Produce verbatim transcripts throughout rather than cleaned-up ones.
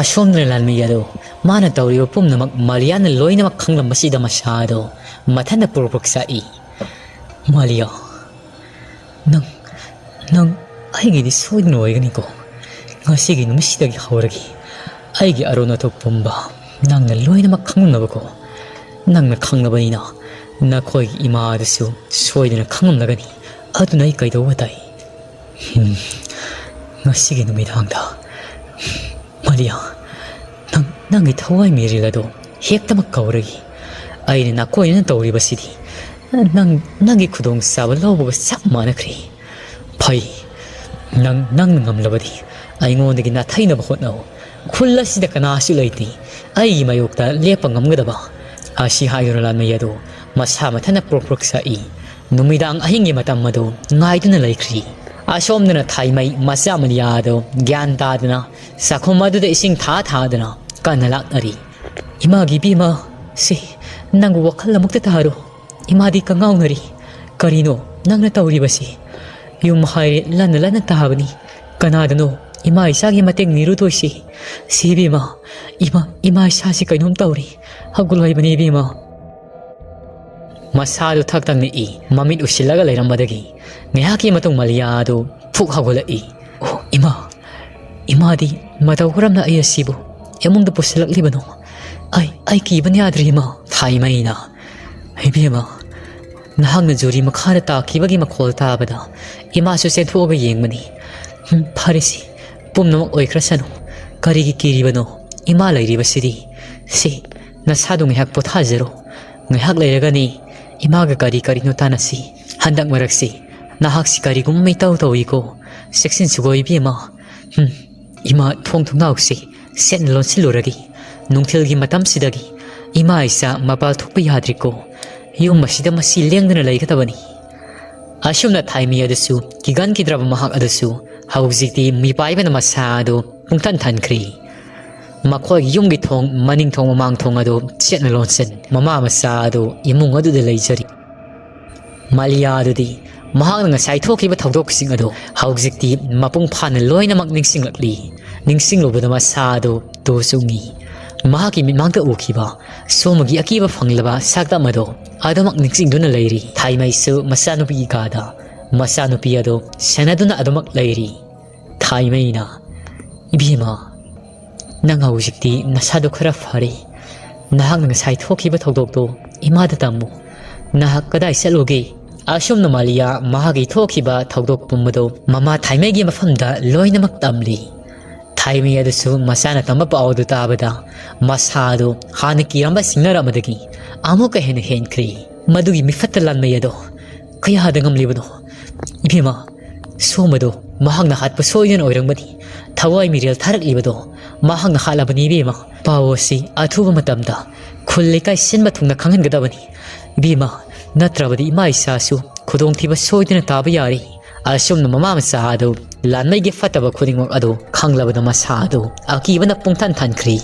ꯑꯁꯣꯝꯗꯅ ꯂꯥꯟꯃꯤ ꯑꯗꯨ ꯃꯥꯅ ꯇꯧꯔꯤꯕ ꯄꯨꯝꯅꯃꯛ ꯃꯥꯂꯤꯌꯥꯅ ꯂꯣꯏꯅꯃꯛ ꯈꯪꯂꯝꯕꯁꯤꯗ ꯃꯁꯥ ꯑꯗꯨ ꯃꯊꯟꯇ ꯄ꯭ꯔꯣꯛ ꯄ꯭ꯔꯣꯛ ꯆꯥꯛꯏ꯫ "ꯃꯥꯂꯤꯌꯥ, ꯅꯪ, ꯅꯪ ꯑꯩꯒꯤꯗꯤ ꯁꯣꯏꯗꯅ ꯑꯣꯏꯒꯅꯤꯀꯣ꯫ ꯉꯁꯤꯒꯤ ꯅꯨꯃꯤꯠꯁꯤꯗꯒꯤ ꯍꯧꯔꯒ ꯑꯩꯒꯤ ꯑꯔꯣꯟ ꯑꯊꯨꯞ ꯄꯨꯝꯕ ꯅꯪꯅ ꯂꯣꯏꯅꯃꯛ ꯈꯪꯂꯝꯅꯕꯀꯣ꯫ ꯅꯪꯅ ꯈꯪꯂꯕꯅꯤꯅ ꯅꯈꯣꯏꯒꯤ ꯏꯃꯥ ꯑꯗꯨꯁꯨ ꯁꯣꯏꯗꯅ ꯈꯪꯂꯝꯂꯒꯅꯤ꯫ ꯑꯗꯨꯅ ꯑꯩ ꯀꯩꯗꯧꯕ ꯇꯥꯏ?" "ꯍꯝ, ꯉꯁꯤꯒꯤ ꯅꯨꯃꯤꯗꯥꯡꯗ, ꯃꯥꯂꯤꯌꯥ, ꯅꯪ, ꯅꯪꯒꯤ ꯊꯋꯥꯏ ꯃꯤꯔꯦꯜ ꯑꯗꯣ ꯍꯦꯛꯇꯃꯛ ꯀꯧꯔꯒꯦ꯫ ꯑꯩꯅ ꯅꯥꯀꯣꯏꯅꯅ ꯇꯧꯔꯤꯕꯁꯤꯗꯤ ꯅꯪ, ꯅꯪꯒꯤ ꯈꯨꯗꯣꯡꯆꯥꯕ ꯂꯧꯕꯒ ꯆꯞ ꯃꯥꯟꯅꯈ꯭ꯔꯦ꯫ ꯐꯩ, ꯅꯪ, ꯅꯪꯅ ꯉꯝꯂꯕꯗꯤ ꯑꯩꯉꯣꯟꯗꯒꯤ ꯅꯥꯊꯩꯅꯕ ꯍꯣꯠꯅꯧ꯫ ꯈꯨꯜ ꯑꯁꯤꯗ ꯀꯅꯥꯁꯨ ꯂꯩꯇꯦ ꯑꯩꯒꯤ ꯃꯥꯌꯣꯛꯇ ꯂꯦꯞꯄ ꯉꯝꯒꯗꯕ꯫" ꯑꯁꯤ ꯍꯥꯏꯗꯨꯅ ꯂꯥꯟꯃꯤ ꯑꯗꯨ ꯃꯁꯥ ꯃꯊꯟꯇ ꯄ꯭ꯔꯣꯛ ꯄ꯭ꯔꯣꯛ ꯁꯛꯏ꯫ ꯅꯨꯃꯤꯗꯥꯡ ꯑꯍꯤꯡꯒꯤ ꯃꯇꯝ ꯑꯗꯨ ꯉꯥꯏꯗꯨꯅ ꯂꯩꯈ꯭ꯔꯤ꯫ ꯑꯁꯣꯝꯗꯅ ꯊꯥꯏꯃꯩ ꯃꯆꯥ ꯃꯥꯂꯤꯌꯥ ꯑꯗꯨ ꯒ꯭ꯌꯥꯟ ꯇꯥꯗꯅ ꯆꯥꯛꯈꯨꯝ ꯑꯗꯨꯗ ꯏꯁꯤꯡ ꯊꯥ ꯊꯥꯗꯅ ꯀꯟꯅ ꯂꯥꯛꯅꯔꯤ꯫ "ꯏꯃꯥꯒꯤ ꯏꯕꯦꯝꯃ, ꯁꯤ ꯅꯪꯕꯨ ꯋꯥꯈꯜ ꯑꯃꯨꯛꯇ ꯇꯥꯔꯣ꯫ ꯏꯃꯥꯗꯤ ꯀꯉꯥꯎꯅꯔꯤ꯫ ꯀꯔꯤꯅꯣ ꯅꯪꯅ ꯇꯧꯔꯤꯕꯁꯤ? ꯌꯨꯝ ꯍꯥꯏꯔꯦ ꯂꯟꯅ ꯂꯟꯅ ꯇꯥꯕꯅꯤ꯫ ꯀꯅꯥꯗꯅꯣ ꯏꯃꯥ ꯏꯆꯥꯒꯤ ꯃꯇꯦꯡ ꯅꯤꯔꯨꯗꯣꯏꯁꯤ? ꯁꯤ ꯏꯕꯦꯝꯃ, ꯏꯃꯥ, ꯏꯃꯥ ꯏꯁꯥꯁꯤ ꯀꯩꯅꯣꯝ ꯇꯧꯔꯤ꯫ ꯍꯧꯒꯠꯂꯣ ꯍꯥꯏꯕꯅꯤ ꯏꯕꯦꯝꯃ꯫" ꯃꯁꯥꯗꯨ ꯊꯛ ꯊꯛ ꯅꯤꯛꯏ꯫ ꯃꯃꯤꯠ ꯎꯏꯁꯤꯜꯂꯒ ꯂꯩꯔꯝꯕꯗꯒꯤ ꯉꯥꯏꯍꯥꯛꯀꯤ ꯃꯇꯨꯡ ꯃꯥꯂꯤꯌꯥ ꯑꯗꯨ ꯐꯨꯛ ꯍꯧꯒꯠꯂꯛꯏ꯫ "ꯑꯣ, ꯏꯃꯥ! ꯏꯃꯥꯗꯤ ꯃꯇꯧ ꯀꯔꯝꯅ ꯑꯩ ꯑꯁꯤꯕꯨ ꯏꯃꯨꯡꯗ ꯄꯨꯁꯤꯜꯂꯛꯂꯤꯕꯅꯣ? ꯑꯩ, ꯑꯩ ꯀꯤꯕꯅ ꯌꯥꯗ꯭ꯔꯦ, ꯏꯃꯥ!" ꯊꯥꯏꯃꯩꯅ, "ꯏꯕꯦꯝꯃ, ꯅꯍꯥꯛꯅ ꯖꯨꯔꯤ ꯃꯈꯥꯗ ꯇꯥꯈꯤꯕꯒꯤ ꯃꯈꯣꯜ ꯇꯥꯕꯗ ꯏꯃꯥꯁꯨ ꯆꯦꯟꯊꯣꯛꯑꯒ ꯌꯦꯡꯕꯅꯤ꯫ ꯎꯝ, ꯐꯔꯦꯁꯤ, ꯄꯨꯝꯅꯃꯛ ꯑꯣꯏꯈ꯭ꯔꯁꯅꯨ꯫ ꯀꯔꯤꯒꯤ ꯀꯤꯔꯤꯕꯅꯣ? ꯏꯃꯥ ꯂꯩꯔꯤꯕꯁꯤꯗꯤ꯫ ꯁꯤ, ꯅꯁꯥꯗꯨ ꯉꯥꯏꯍꯥꯛ ꯄꯣꯊꯥꯖꯔꯣ꯫ ꯉꯥꯏꯍꯥꯛ ꯂꯩꯔꯒꯅꯤ ꯏꯃꯥꯒ ꯀꯔꯤ ꯀꯔꯤꯅꯣ ꯇꯥꯟꯅꯁꯤ꯫ ꯍꯟꯗꯛ ꯃꯔꯛꯁꯤ ꯅꯍꯥꯛꯁꯤ ꯀꯔꯤꯒꯨꯝꯕ ꯏꯇꯧ ꯇꯧꯏꯀꯣ꯫ ꯆꯦꯛꯁꯤꯟꯁꯤꯀꯣ ꯏꯕꯦꯝꯃ꯫ ꯍꯨꯝ, ꯏꯃꯥ, ꯊꯣꯡ ꯊꯣꯡꯅꯥꯎꯁꯤ ꯁꯦꯠꯅ ꯂꯣꯟꯁꯤꯜꯂꯨꯔꯒꯦ꯫ ꯅꯨꯡꯊꯤꯜꯒꯤ ꯃꯇꯝꯁꯤꯗꯒꯤ ꯏꯃꯥ ꯏꯆꯥ ꯃꯄꯥꯜ ꯊꯣꯛꯄ ꯌꯥꯗ꯭ꯔꯦꯀꯣ꯫ ꯌꯨꯝ ꯑꯁꯤꯗ ꯃꯁꯤ ꯂꯦꯡꯗꯅ ꯂꯩꯒꯗꯕꯅꯤ꯫" ꯑꯁꯨꯝꯅ ꯊꯥꯏꯃꯤ ꯑꯗꯨꯁꯨ ꯀꯤꯒꯟꯈꯤꯗ꯭ꯔꯕ ꯃꯍꯥꯛ ꯑꯗꯨꯁꯨ ꯍꯧꯖꯤꯛꯇꯤ ꯃꯤꯄꯥꯏꯕꯅ ꯃꯁꯥ ꯑꯗꯨ ꯄꯨꯡꯊꯟ ꯊꯟꯈ꯭ꯔꯤ꯫ ꯃꯈꯣꯏꯒꯤ ꯌꯨꯝꯒꯤ ꯊꯣꯡ, ꯃꯅꯤꯡ ꯊꯣꯡ, ꯃꯃꯥꯡ ꯊꯣꯡ ꯑꯗꯨ ꯆꯦꯠꯅ ꯂꯣꯟꯁꯤꯟ, ꯃꯃꯥ ꯃꯆꯥ ꯑꯗꯨ ꯏꯃꯨꯡ ꯑꯗꯨꯗ ꯂꯩꯖꯔꯤ꯫ ꯃꯥꯂꯤꯌꯥ ꯑꯗꯨꯗꯤ ꯃꯍꯥꯛꯅ ꯉꯁꯥꯏ ꯊꯣꯛꯈꯤꯕ ꯊꯧꯗꯣꯛꯁꯤꯡ ꯑꯗꯨ ꯍꯧꯖꯤꯛꯇꯤ ꯃꯄꯨꯡ ꯐꯥꯅ ꯂꯣꯏꯅꯃꯛ ꯅꯤꯡꯁꯤꯡꯂꯛꯂꯤ꯫ ꯅꯤꯡꯁꯤꯡꯂꯨꯕꯗ ꯃꯁꯥ ꯑꯗꯨ ꯇꯨ ꯆꯨꯡꯏ꯫ ꯃꯍꯥꯛꯀꯤ ꯃꯤꯠꯃꯥꯡꯗ ꯎꯈꯤꯕ ꯁꯣꯃꯒꯤ ꯑꯀꯤꯕ ꯐꯪꯂꯕ ꯁꯛꯇꯝ ꯑꯗꯣ ꯑꯗꯨꯃꯛ ꯅꯤꯡꯁꯤꯡꯗꯨꯅ ꯂꯩꯔꯤ꯫ ꯊꯥꯏꯃꯩꯁꯨ ꯃꯆꯥꯅꯨꯄꯤꯒꯤ ꯀꯥꯗ ꯃꯆꯥꯅꯨꯄꯤ ꯑꯗꯨ ꯁꯦꯟꯅꯗꯨꯅ ꯑꯗꯨꯃꯛ ꯂꯩꯔꯤ꯫ ꯊꯥꯏꯃꯩꯅ, "ꯏꯕꯦꯝꯃ, ꯅꯪ ꯍꯧꯖꯤꯛꯇꯤ ꯅꯁꯥꯗꯣ ꯈꯔ ꯐꯔꯦ꯫ ꯅꯍꯥꯛꯅ ꯉꯁꯥꯏ ꯊꯣꯛꯈꯤꯕ ꯊꯧꯗꯣꯛꯇꯣ ꯏꯃꯥꯗ ꯇꯝꯃꯨ꯫ ꯅꯍꯥꯛ ꯀꯗꯥꯏ ꯆꯠꯂꯨꯒꯦ?" ꯑꯁꯨꯝꯅ ꯃꯥꯂꯤꯌꯥ ꯃꯍꯥꯛꯀꯤ ꯊꯣꯛꯈꯤꯕ ꯊꯧꯗꯣꯛ ꯄꯨꯝꯕꯗꯣ ꯃꯃꯥ ꯊꯥꯏꯃꯩꯒꯤ ꯃꯐꯝꯗ ꯂꯣꯏꯅꯃꯛ ꯇꯝꯂꯤ꯫ ꯊꯥꯏꯃꯩ ꯑꯗꯨꯁꯨ ꯃꯆꯥꯅ ꯇꯝꯕ ꯄꯥꯎ ꯑꯗꯨ ꯇꯥꯕꯗ ꯃꯁꯥ ꯑꯗꯨ ꯍꯥꯟꯅ ꯀꯤꯔꯝꯕ ꯁꯤꯡꯅꯔꯝꯕꯗꯒꯤ ꯑꯃꯨꯛꯀ ꯍꯦꯟꯅ ꯍꯦꯟꯈ꯭ꯔꯦ꯫ ꯃꯗꯨꯒꯤ ꯃꯤꯐꯠꯇ ꯂꯥꯟꯃꯩ ꯑꯗꯣ ꯀꯌꯥꯗ ꯉꯝꯂꯤꯕꯅꯣ? ꯏꯕꯦꯝꯃ, ꯁꯣꯝꯕꯗꯣ ꯃꯍꯥꯛꯅ ꯍꯥꯠꯄ ꯁꯣꯏꯗꯅ ꯑꯣꯏꯔꯝꯒꯅꯤ꯫ ꯊꯋꯥꯏ ꯃꯤꯔꯦꯜ ꯊꯥꯔꯛꯂꯤꯕꯗꯣ ꯃꯍꯥꯛꯅ ꯍꯥꯠꯂꯕꯅꯤ ꯏꯕꯦꯝꯃ꯫ ꯄꯥꯎ ꯑꯁꯤ ꯑꯊꯨꯕ ꯃꯇꯝꯗ ꯈꯨꯜ ꯂꯩꯀꯥꯏ ꯁꯤꯟꯕ ꯊꯨꯡꯅ ꯈꯪꯍꯟꯒꯗꯕꯅꯤ ꯏꯕꯦꯝꯃ, ꯅꯠꯇ꯭ꯔꯕꯗꯤ ꯏꯃꯥ ꯏꯆꯥꯁꯨ ꯈꯨꯗꯣꯡꯊꯤꯕ ꯁꯣꯏꯗꯅ ꯇꯥꯕ ꯌꯥꯔꯦ꯫ ꯑꯁꯨꯝꯅ ꯃꯃꯥ ꯃꯆꯥ ꯑꯗꯨ ꯂꯥꯟꯃꯩꯒꯤ ꯐꯠꯇꯕ ꯈꯨꯗꯤꯡꯃꯛ ꯑꯗꯨ ꯈꯪꯂꯕꯗ ꯃꯁꯥ ꯑꯗꯨ ꯑꯀꯤꯕꯅ ꯄꯨꯡꯊꯟ ꯊꯟꯈ꯭ꯔꯤ꯫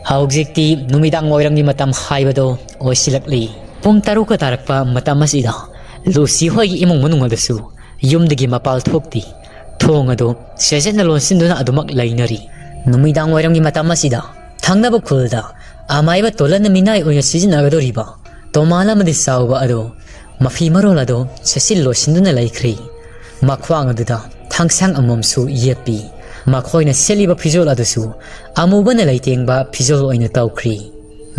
ꯍꯧꯖꯤꯛꯇꯤ ꯅꯨꯃꯤꯗꯥꯡ ꯋꯥꯏꯔꯝꯒꯤ ꯃꯇꯝ ꯍꯥꯏꯕꯗꯣ ꯑꯣꯏꯁꯤꯜꯂꯛꯂꯤ꯫ ꯄꯨꯡ ꯇꯔꯨꯛꯀ ꯇꯥꯔꯛꯄ ꯃꯇꯝ ꯑꯁꯤꯗ ꯂꯨꯁꯤ ꯍꯣꯏꯒꯤ ꯏꯃꯨꯡ ꯃꯅꯨꯡ ꯑꯗꯨꯁꯨ ꯌꯨꯝꯗꯒꯤ ꯃꯄꯥꯜ ꯊꯣꯛꯇꯦ꯫ ꯊꯣꯡ ꯑꯗꯨ ꯆꯦꯠꯆꯦꯠꯅ ꯂꯣꯟꯁꯤꯟꯗꯨꯅ ꯑꯗꯨꯃꯛ ꯂꯩꯅꯔꯤ꯫ ꯅꯨꯃꯤꯗꯥꯡ ꯋꯥꯏꯔꯝꯒꯤ ꯃꯇꯝ ꯑꯁꯤꯗ ꯊꯪꯅꯕ ꯈꯨꯜꯗ ꯑꯃꯥꯏꯕ ꯇꯣꯂꯟꯅ ꯃꯤꯅꯥꯏ ꯑꯣꯏꯅ ꯁꯤꯖꯤꯟꯅꯒꯗꯧꯔꯤꯕ ꯇꯣꯃꯥꯜ ꯑꯃꯗꯤ ꯆꯥꯎꯕ ꯑꯗꯨ ꯃꯐꯤ ꯃꯔꯣꯜ ꯑꯗꯨ ꯆꯦꯠꯁꯤꯜ ꯂꯣꯠꯁꯤꯟꯗꯨꯅ ꯂꯩꯈ꯭ꯔꯤ꯫ ꯃꯈ꯭ꯋꯥꯡ ꯑꯗꯨꯗ ꯊꯥꯡꯁꯥꯡ ꯑꯃꯃꯝꯁꯨ ꯌꯦꯠꯄꯤ꯫ ꯃꯈꯣꯏꯅ ꯁꯦꯠꯂꯤꯕ ꯐꯤꯖꯣꯜ ꯑꯗꯨꯁꯨ ꯑꯃꯨꯕꯅ ꯂꯩꯇꯦꯡꯕ ꯐꯤꯖꯣꯜ ꯑꯣꯏꯅ ꯇꯧꯈ꯭ꯔꯤ꯫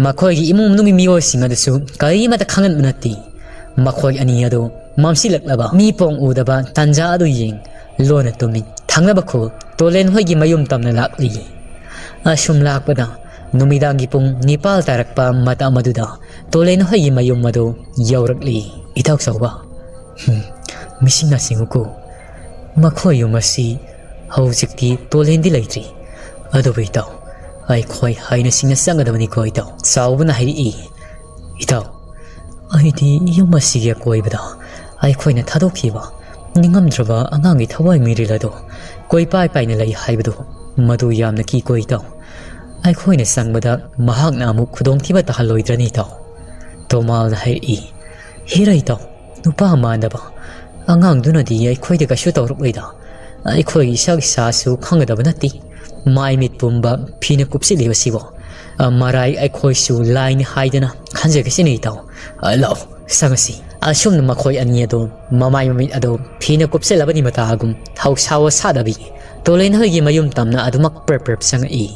ꯃꯈꯣꯏꯒꯤ ꯏꯃꯨꯡ ꯃꯅꯨꯡꯒꯤ ꯃꯤꯑꯣꯏꯁꯤꯡ ꯑꯗꯨꯁꯨ ꯀꯔꯤꯃꯠꯇ ꯈꯪꯍꯟꯕ ꯅꯠꯇꯦ꯫ ꯃꯈꯣꯏ ꯑꯅꯤ ꯑꯗꯨ ꯃꯝꯁꯤꯜꯂꯛꯂꯕ ꯃꯤ ꯄꯣꯡ ꯎꯗꯕ ꯇꯥꯟꯖꯥ ꯑꯗꯨ ꯌꯦꯡ ꯂꯣꯟꯅ ꯇꯨꯝꯃꯤ꯫ ꯊꯪꯅꯕ ꯈꯨꯜ ꯇꯣꯂꯦꯟ ꯍꯣꯏꯒꯤ ꯃꯌꯨꯝ ꯇꯝꯅ ꯂꯥꯛꯂꯤ꯫ ꯑꯁꯨꯝ ꯂꯥꯛꯄꯗ ꯅꯨꯃꯤꯗꯥꯡꯒꯤ ꯄꯨꯡ ꯅꯤꯄꯥꯜ ꯇꯥꯔꯛꯄ ꯃꯇꯝ ꯑꯗꯨꯗ ꯇꯣꯂꯦꯟ ꯍꯣꯏꯒꯤ ꯃꯌꯨꯝ ꯑꯗꯨ ꯌꯧꯔꯛꯂꯤ꯫ "ꯏꯇꯥꯎ ꯆꯥꯎꯕ, ꯍꯨꯝ, ꯃꯤꯁꯤꯡ ꯅꯥꯁꯤꯡꯉꯨꯀꯣ꯫ ꯃꯈꯣꯏ ꯌꯨꯝ ꯑꯁꯤ ꯍꯧꯖꯤꯛꯇꯤ ꯇꯣꯂꯦꯟꯗꯤ ꯂꯩꯇ꯭ꯔꯤ꯫ ꯑꯗꯨꯕꯨ ꯏꯇꯥꯎ, ꯑꯩꯈꯣꯏ ꯍꯩꯅ ꯁꯤꯡꯅ ꯆꯪꯒꯗꯕꯅꯤꯀꯣ ꯏꯇꯥꯎ", ꯆꯥꯎꯕꯅ ꯍꯥꯏꯔꯛꯏ꯫ "ꯏꯇꯥꯎ, ꯑꯩꯗꯤ ꯌꯨꯝ ꯑꯁꯤꯒꯤ ꯑꯀꯣꯏꯕꯗ ꯑꯩꯈꯣꯏꯅ ꯊꯥꯗꯣꯛꯈꯤꯕ ꯅꯤꯡꯉꯝꯗ꯭ꯔꯕ ꯑꯉꯥꯡꯒꯤ ꯊꯋꯥꯏ ꯃꯤꯔꯤꯜ ꯑꯗꯣ ꯀꯣꯏꯄꯥꯏ ꯄꯥꯏꯅ ꯂꯩ ꯍꯥꯏꯕꯗꯣ ꯃꯗꯨ ꯌꯥꯝꯅ ꯀꯤꯀꯣ ꯏꯇꯥꯎ꯫ ꯑꯩꯈꯣꯏꯅ ꯆꯪꯕꯗ ꯃꯍꯥꯛꯅ ꯑꯃꯨꯛ ꯈꯨꯗꯣꯡꯊꯤꯕ ꯇꯥꯍꯜꯂꯣꯏꯗ꯭ꯔꯅꯤ ꯏꯇꯥꯎ?" ꯇꯣꯃꯥꯜꯅ ꯍꯥꯏꯔꯛꯏ꯫ "ꯍꯦꯔꯥ ꯏꯇꯥꯎ, ꯅꯨꯄꯥ ꯃꯥꯟꯗꯕ ꯑꯉꯥꯡꯗꯨꯅꯗꯤ ꯑꯩꯈꯣꯏꯗ ꯀꯩꯁꯨ ꯇꯧꯔꯛꯂꯣꯏꯗ꯫ ꯑꯩꯈꯣꯏꯒꯤ ꯏꯁꯥꯒꯤ ꯏꯁꯥꯁꯨ ꯈꯪꯒꯗꯕ ꯅꯠꯇꯦ꯫ ꯃꯥꯏ ꯃꯤꯠ ꯄꯨꯝꯕ ꯐꯤꯅ ꯀꯨꯞꯁꯤꯜꯂꯤꯕꯁꯤꯕꯨ? ꯑ, ꯃꯔꯥꯏ ꯑꯩꯈꯣꯏꯁꯨ ꯂꯥꯏꯅꯤ ꯍꯥꯏꯗꯅ ꯈꯟꯖꯈꯤꯁꯤꯅꯤ ꯏꯇꯥꯎ꯫ ꯑ, ꯂꯥꯛꯑꯣ, ꯆꯪꯉꯁꯤ꯫ ꯑꯁꯨꯝꯅ ꯃꯈꯣꯏ ꯑꯅꯤ ꯑꯗꯨ ꯃꯃꯥꯏ ꯃꯃꯤꯠ ꯑꯗꯨ ꯐꯤꯅ ꯀꯨꯞꯁꯤꯜꯂꯕꯅꯤ ꯃꯇꯥꯒꯨꯝ ꯊꯧꯁꯥ ꯋꯥꯁꯥꯗꯕꯤ ꯇꯣꯂꯦꯟ ꯍꯣꯏꯒꯤ ꯃꯌꯨꯝ ꯇꯝꯅ ꯑꯗꯨꯃꯛ ꯄ꯭ꯔꯞ ꯄ꯭ꯔꯞ ꯆꯪꯉꯛꯏ꯫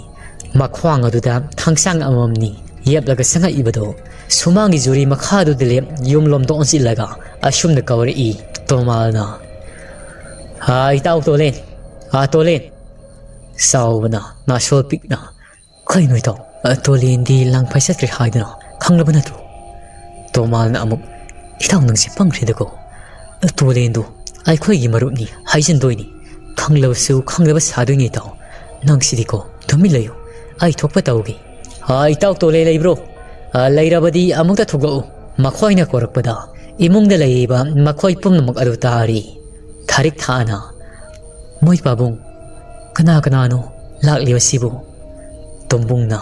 ꯃꯈ꯭ꯋꯥꯡ ꯑꯗꯨꯗ ꯊꯥꯡꯁꯥꯡ ꯑꯃꯃꯝꯅꯤ ꯌꯦꯞꯂꯒ ꯆꯪꯉꯛꯏꯕꯗꯨ ꯁꯨꯃꯥꯡꯒꯤ ꯖꯨꯔꯤ ꯃꯈꯥꯗꯨꯗ ꯂꯦꯞ ꯌꯨꯝꯂꯣꯝꯗ ꯑꯣꯟꯁꯤꯜꯂꯒ ꯑꯁꯨꯝꯅ ꯀꯧꯔꯛꯏ ꯇꯣꯃꯥꯜꯅ꯫ "ꯍꯥ, ꯏꯇꯥꯎ ꯇꯣꯂꯦꯟ! ꯍꯥ, ꯇꯣꯂꯦꯟ!" ꯆꯥꯎꯕꯅ ꯅꯥꯁꯣꯜ ꯄꯤꯛꯅ, "ꯀꯩꯅꯣ ꯏꯇꯥꯎ? ꯑ, ꯇꯣꯂꯦꯟꯗꯤ ꯂꯥꯡꯐꯩ ꯆꯠꯈ꯭ꯔꯦ ꯍꯥꯏꯗꯅ ꯈꯪꯂꯕ ꯅꯠꯇ꯭ꯔꯣ?" ꯇꯣꯃꯥꯜꯅ ꯑꯃꯨꯛ, "ꯏꯇꯥꯎ ꯅꯪꯁꯦ ꯄꯪꯈ꯭ꯔꯦꯗꯀꯣ꯫ ꯑ, ꯇꯣꯂꯦꯟꯗꯨ ꯑꯩꯈꯣꯏꯒꯤ ꯃꯔꯨꯞꯅꯤ ꯍꯥꯏꯖꯤꯟꯗꯣꯏꯅꯤ꯫ ꯈꯪꯂꯕꯁꯨ ꯈꯪꯗꯕ ꯁꯥꯗꯣꯏꯅꯤ ꯏꯇꯥꯎ꯫ ꯅꯪꯁꯤꯗꯤꯀꯣ, ꯇꯨꯃꯤꯟ ꯂꯩꯌꯨ꯫ ꯑꯩ ꯊꯣꯛꯄ ꯇꯧꯒꯦ꯫ ꯑ, ꯏꯇꯥꯎ ꯇꯣꯂꯦꯟ ꯂꯩꯕ꯭ꯔꯣ? ꯑ, ꯂꯩꯔꯕꯗꯤ ꯑꯃꯨꯛꯇ ꯊꯣꯛꯂꯛꯎ꯫" ꯃꯈꯣꯏꯅ ꯀꯧꯔꯛꯄꯗ ꯏꯃꯨꯡꯗ ꯂꯩꯔꯤꯕ ꯃꯈꯣꯏ ꯄꯨꯝꯅꯃꯛ ꯑꯗꯨ ꯇꯥꯔꯤ꯫ ꯊꯥꯔꯤꯛ ꯊꯥꯅ, "ꯃꯣꯏ ꯄꯥꯕꯨꯡ, ꯀꯅꯥ ꯀꯅꯥꯅꯣ ꯂꯥꯛꯂꯤꯕꯁꯤꯕꯨ?" ꯇꯣꯝꯕꯨꯡꯅ,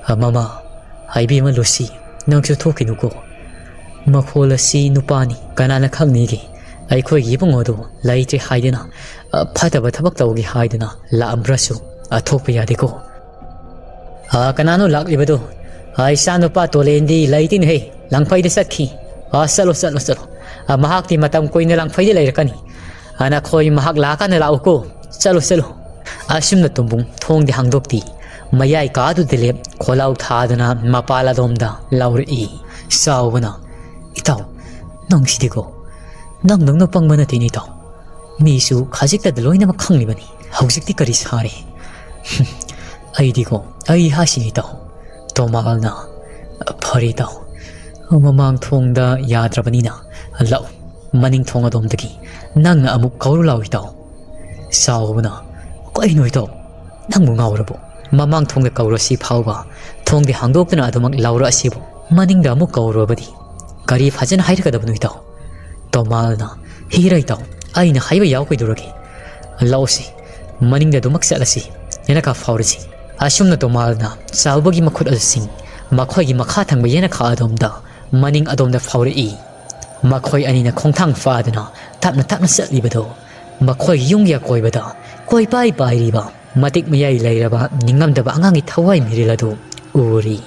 "ꯑ, ꯃꯃꯥ, ꯏꯕꯦꯝꯃ ꯂꯨꯁꯤ, ꯅꯪꯁꯨ ꯊꯣꯛꯈꯤꯅꯨꯀꯣ꯫ ꯃꯈꯣꯜ ꯑꯁꯤ ꯅꯨꯄꯥꯅꯤ, ꯀꯅꯥꯅ ꯈꯪꯅꯤꯒꯦ? ꯑꯩꯈꯣꯏꯒꯤ ꯏꯕꯨꯡꯉꯣꯗꯨ ꯂꯩꯇ꯭ꯔꯦ ꯍꯥꯏꯗꯅ, ꯑ, ꯐꯠꯇꯕ ꯊꯕꯛ ꯇꯧꯒꯦ ꯍꯥꯏꯗꯅ ꯂꯥꯛꯑꯝꯕ꯭ꯔꯁꯨ, ꯑ, ꯊꯣꯛꯄ ꯌꯥꯗꯦꯀꯣ꯫" "ꯑ, ꯀꯅꯥꯅꯣ ꯂꯥꯛꯂꯤꯕꯗꯨ?" "ꯑ, ꯏꯆꯥ ꯅꯨꯄꯥ ꯇꯣꯂꯦꯟꯗꯤ ꯂꯩꯇꯦꯅꯦꯍꯦ, ꯂꯪꯐꯩꯗ ꯆꯠꯈꯤ꯫ ꯑ, ꯆꯠꯂꯣ, ꯆꯠꯂꯣ, ꯆꯠꯂꯣ꯫ ꯑ, ꯃꯍꯥꯛꯇꯤ ꯃꯇꯝ ꯀꯨꯏꯅ ꯂꯪꯐꯩꯗ ꯂꯩꯔꯛꯀꯅꯤ꯫ ꯑ, ꯅꯈꯣꯏ ꯃꯍꯥꯛ ꯂꯥꯛꯑꯀꯥꯟꯗ ꯂꯥꯛꯎꯀꯣ꯫ ꯆꯠꯂꯣ, ꯆꯠꯂꯣ꯫" ꯑꯁꯨꯝꯅ ꯇꯣꯝꯕꯨꯡ ꯊꯣꯡꯗꯤ ꯍꯥꯡꯗꯣꯛꯇꯦ꯫ ꯃꯌꯥꯏ ꯀꯥꯗꯨꯗ ꯂꯦꯞ ꯈꯣꯜꯂꯥꯎ ꯊꯥꯗꯨꯅ ꯃꯄꯥꯜ ꯑꯗꯣꯝꯗ ꯂꯥꯎꯔꯛꯏ꯫ ꯆꯥꯎꯕꯅ, "ꯏꯇꯥꯎ, ꯅꯪꯁꯤꯗꯤꯀꯣ, ꯅꯪꯗꯧꯅ ꯄꯪꯕ ꯅꯠꯇꯦꯅꯦ ꯏꯇꯥꯎ꯫ ꯃꯤꯁꯨ ꯈꯖꯤꯛꯇꯗ ꯂꯣꯏꯅꯃꯛ ꯈꯪꯂꯤꯕꯅꯤ꯫ ꯍꯧꯖꯤꯛꯇꯤ ꯀꯔꯤ ꯁꯥꯔꯦ?" "ꯑꯩꯗꯤꯀꯣ, ꯑꯩ ꯍꯥꯏꯁꯤꯅꯤ ꯏꯇꯥꯎ꯫" ꯇꯣꯃꯥꯜꯅ, "ꯐꯔꯦ ꯏꯇꯥꯎ, ꯃꯃꯥꯡ ꯊꯣꯡꯗ ꯌꯥꯗ꯭ꯔꯕꯅꯤꯅ, ꯂꯥꯛꯎ, ꯃꯅꯤꯡ ꯊꯣꯡ ꯑꯗꯣꯝꯗꯒꯤ ꯅꯪꯅ ꯑꯃꯨꯛ ꯀꯧꯔꯨ ꯂꯥꯎ ꯏꯇꯥꯎ꯫" ꯆꯥꯎꯕꯅ, "ꯀꯩꯅꯣ ꯏꯇꯥꯎ, ꯅꯪꯕꯨ ꯉꯥꯎꯔꯕꯣ? ꯃꯃꯥꯡ ꯊꯣꯡꯗ ꯀꯧꯔꯁꯤ ꯐꯥꯎꯕ ꯊꯣꯡꯗꯤ ꯍꯥꯡꯗꯣꯛꯇꯨꯅ ꯑꯗꯨꯃꯛ ꯂꯥꯎꯔꯛꯑꯁꯤꯕꯨ ꯃꯅꯤꯡꯗ ꯑꯃꯨꯛ ꯀꯧꯔꯨꯔꯕꯗꯤ ꯀꯔꯤ ꯐꯖꯅ ꯍꯥꯏꯔꯛꯀꯗꯕꯅꯣ ꯏꯇꯥꯎ?" ꯇꯣꯃꯥꯜꯅ, "ꯍꯤꯔꯥ ꯏꯇꯥꯎ, ꯑꯩꯅ ꯍꯥꯏꯕ ꯌꯥꯎ ꯀꯩꯗꯧꯔꯒꯦ? ꯂꯥꯛꯑꯣꯁꯤ, ꯃꯅꯤꯡꯗ ꯑꯗꯨꯃꯛ ꯆꯠꯂꯁꯤ, ꯌꯦꯅꯈꯥ ꯐꯥꯎꯔꯁꯤ꯫" ꯑꯁꯨꯝꯅ ꯇꯣꯃꯥꯜꯅ ꯆꯥꯎꯕꯒꯤ ꯃꯈꯨꯠ ꯑꯗꯨ ꯆꯤꯡ ꯃꯈꯣꯏꯒꯤ ꯃꯈꯥ ꯊꯪꯕ ꯌꯦꯅꯈꯥ ꯑꯗꯣꯝꯗ, ꯃꯅꯤꯡ ꯑꯗꯣꯝꯗ ꯐꯥꯎꯔꯛꯏ꯫ ꯃꯈꯣꯏ ꯑꯅꯤꯅ ꯈꯣꯡꯊꯥꯡ ꯐꯥꯗꯨꯅ ꯇꯞꯅ ꯇꯞꯅ ꯆꯠꯂꯤꯕꯗꯨ ꯃꯈꯣꯏꯒꯤ ꯌꯨꯝꯒꯤ ꯑꯀꯣꯏꯕꯗ ꯀꯣꯏꯄꯥꯏ ꯄꯥꯏꯔꯤꯕ ꯃꯇꯤꯛ ꯃꯌꯥꯏ ꯂꯩꯔꯕ ꯅꯤꯡꯉꯝꯗꯕ ꯑꯉꯥꯡꯒꯤ ꯊꯋꯥꯏ ꯃꯤꯔꯤꯜ ꯑꯗꯨ ꯎꯔꯤ꯫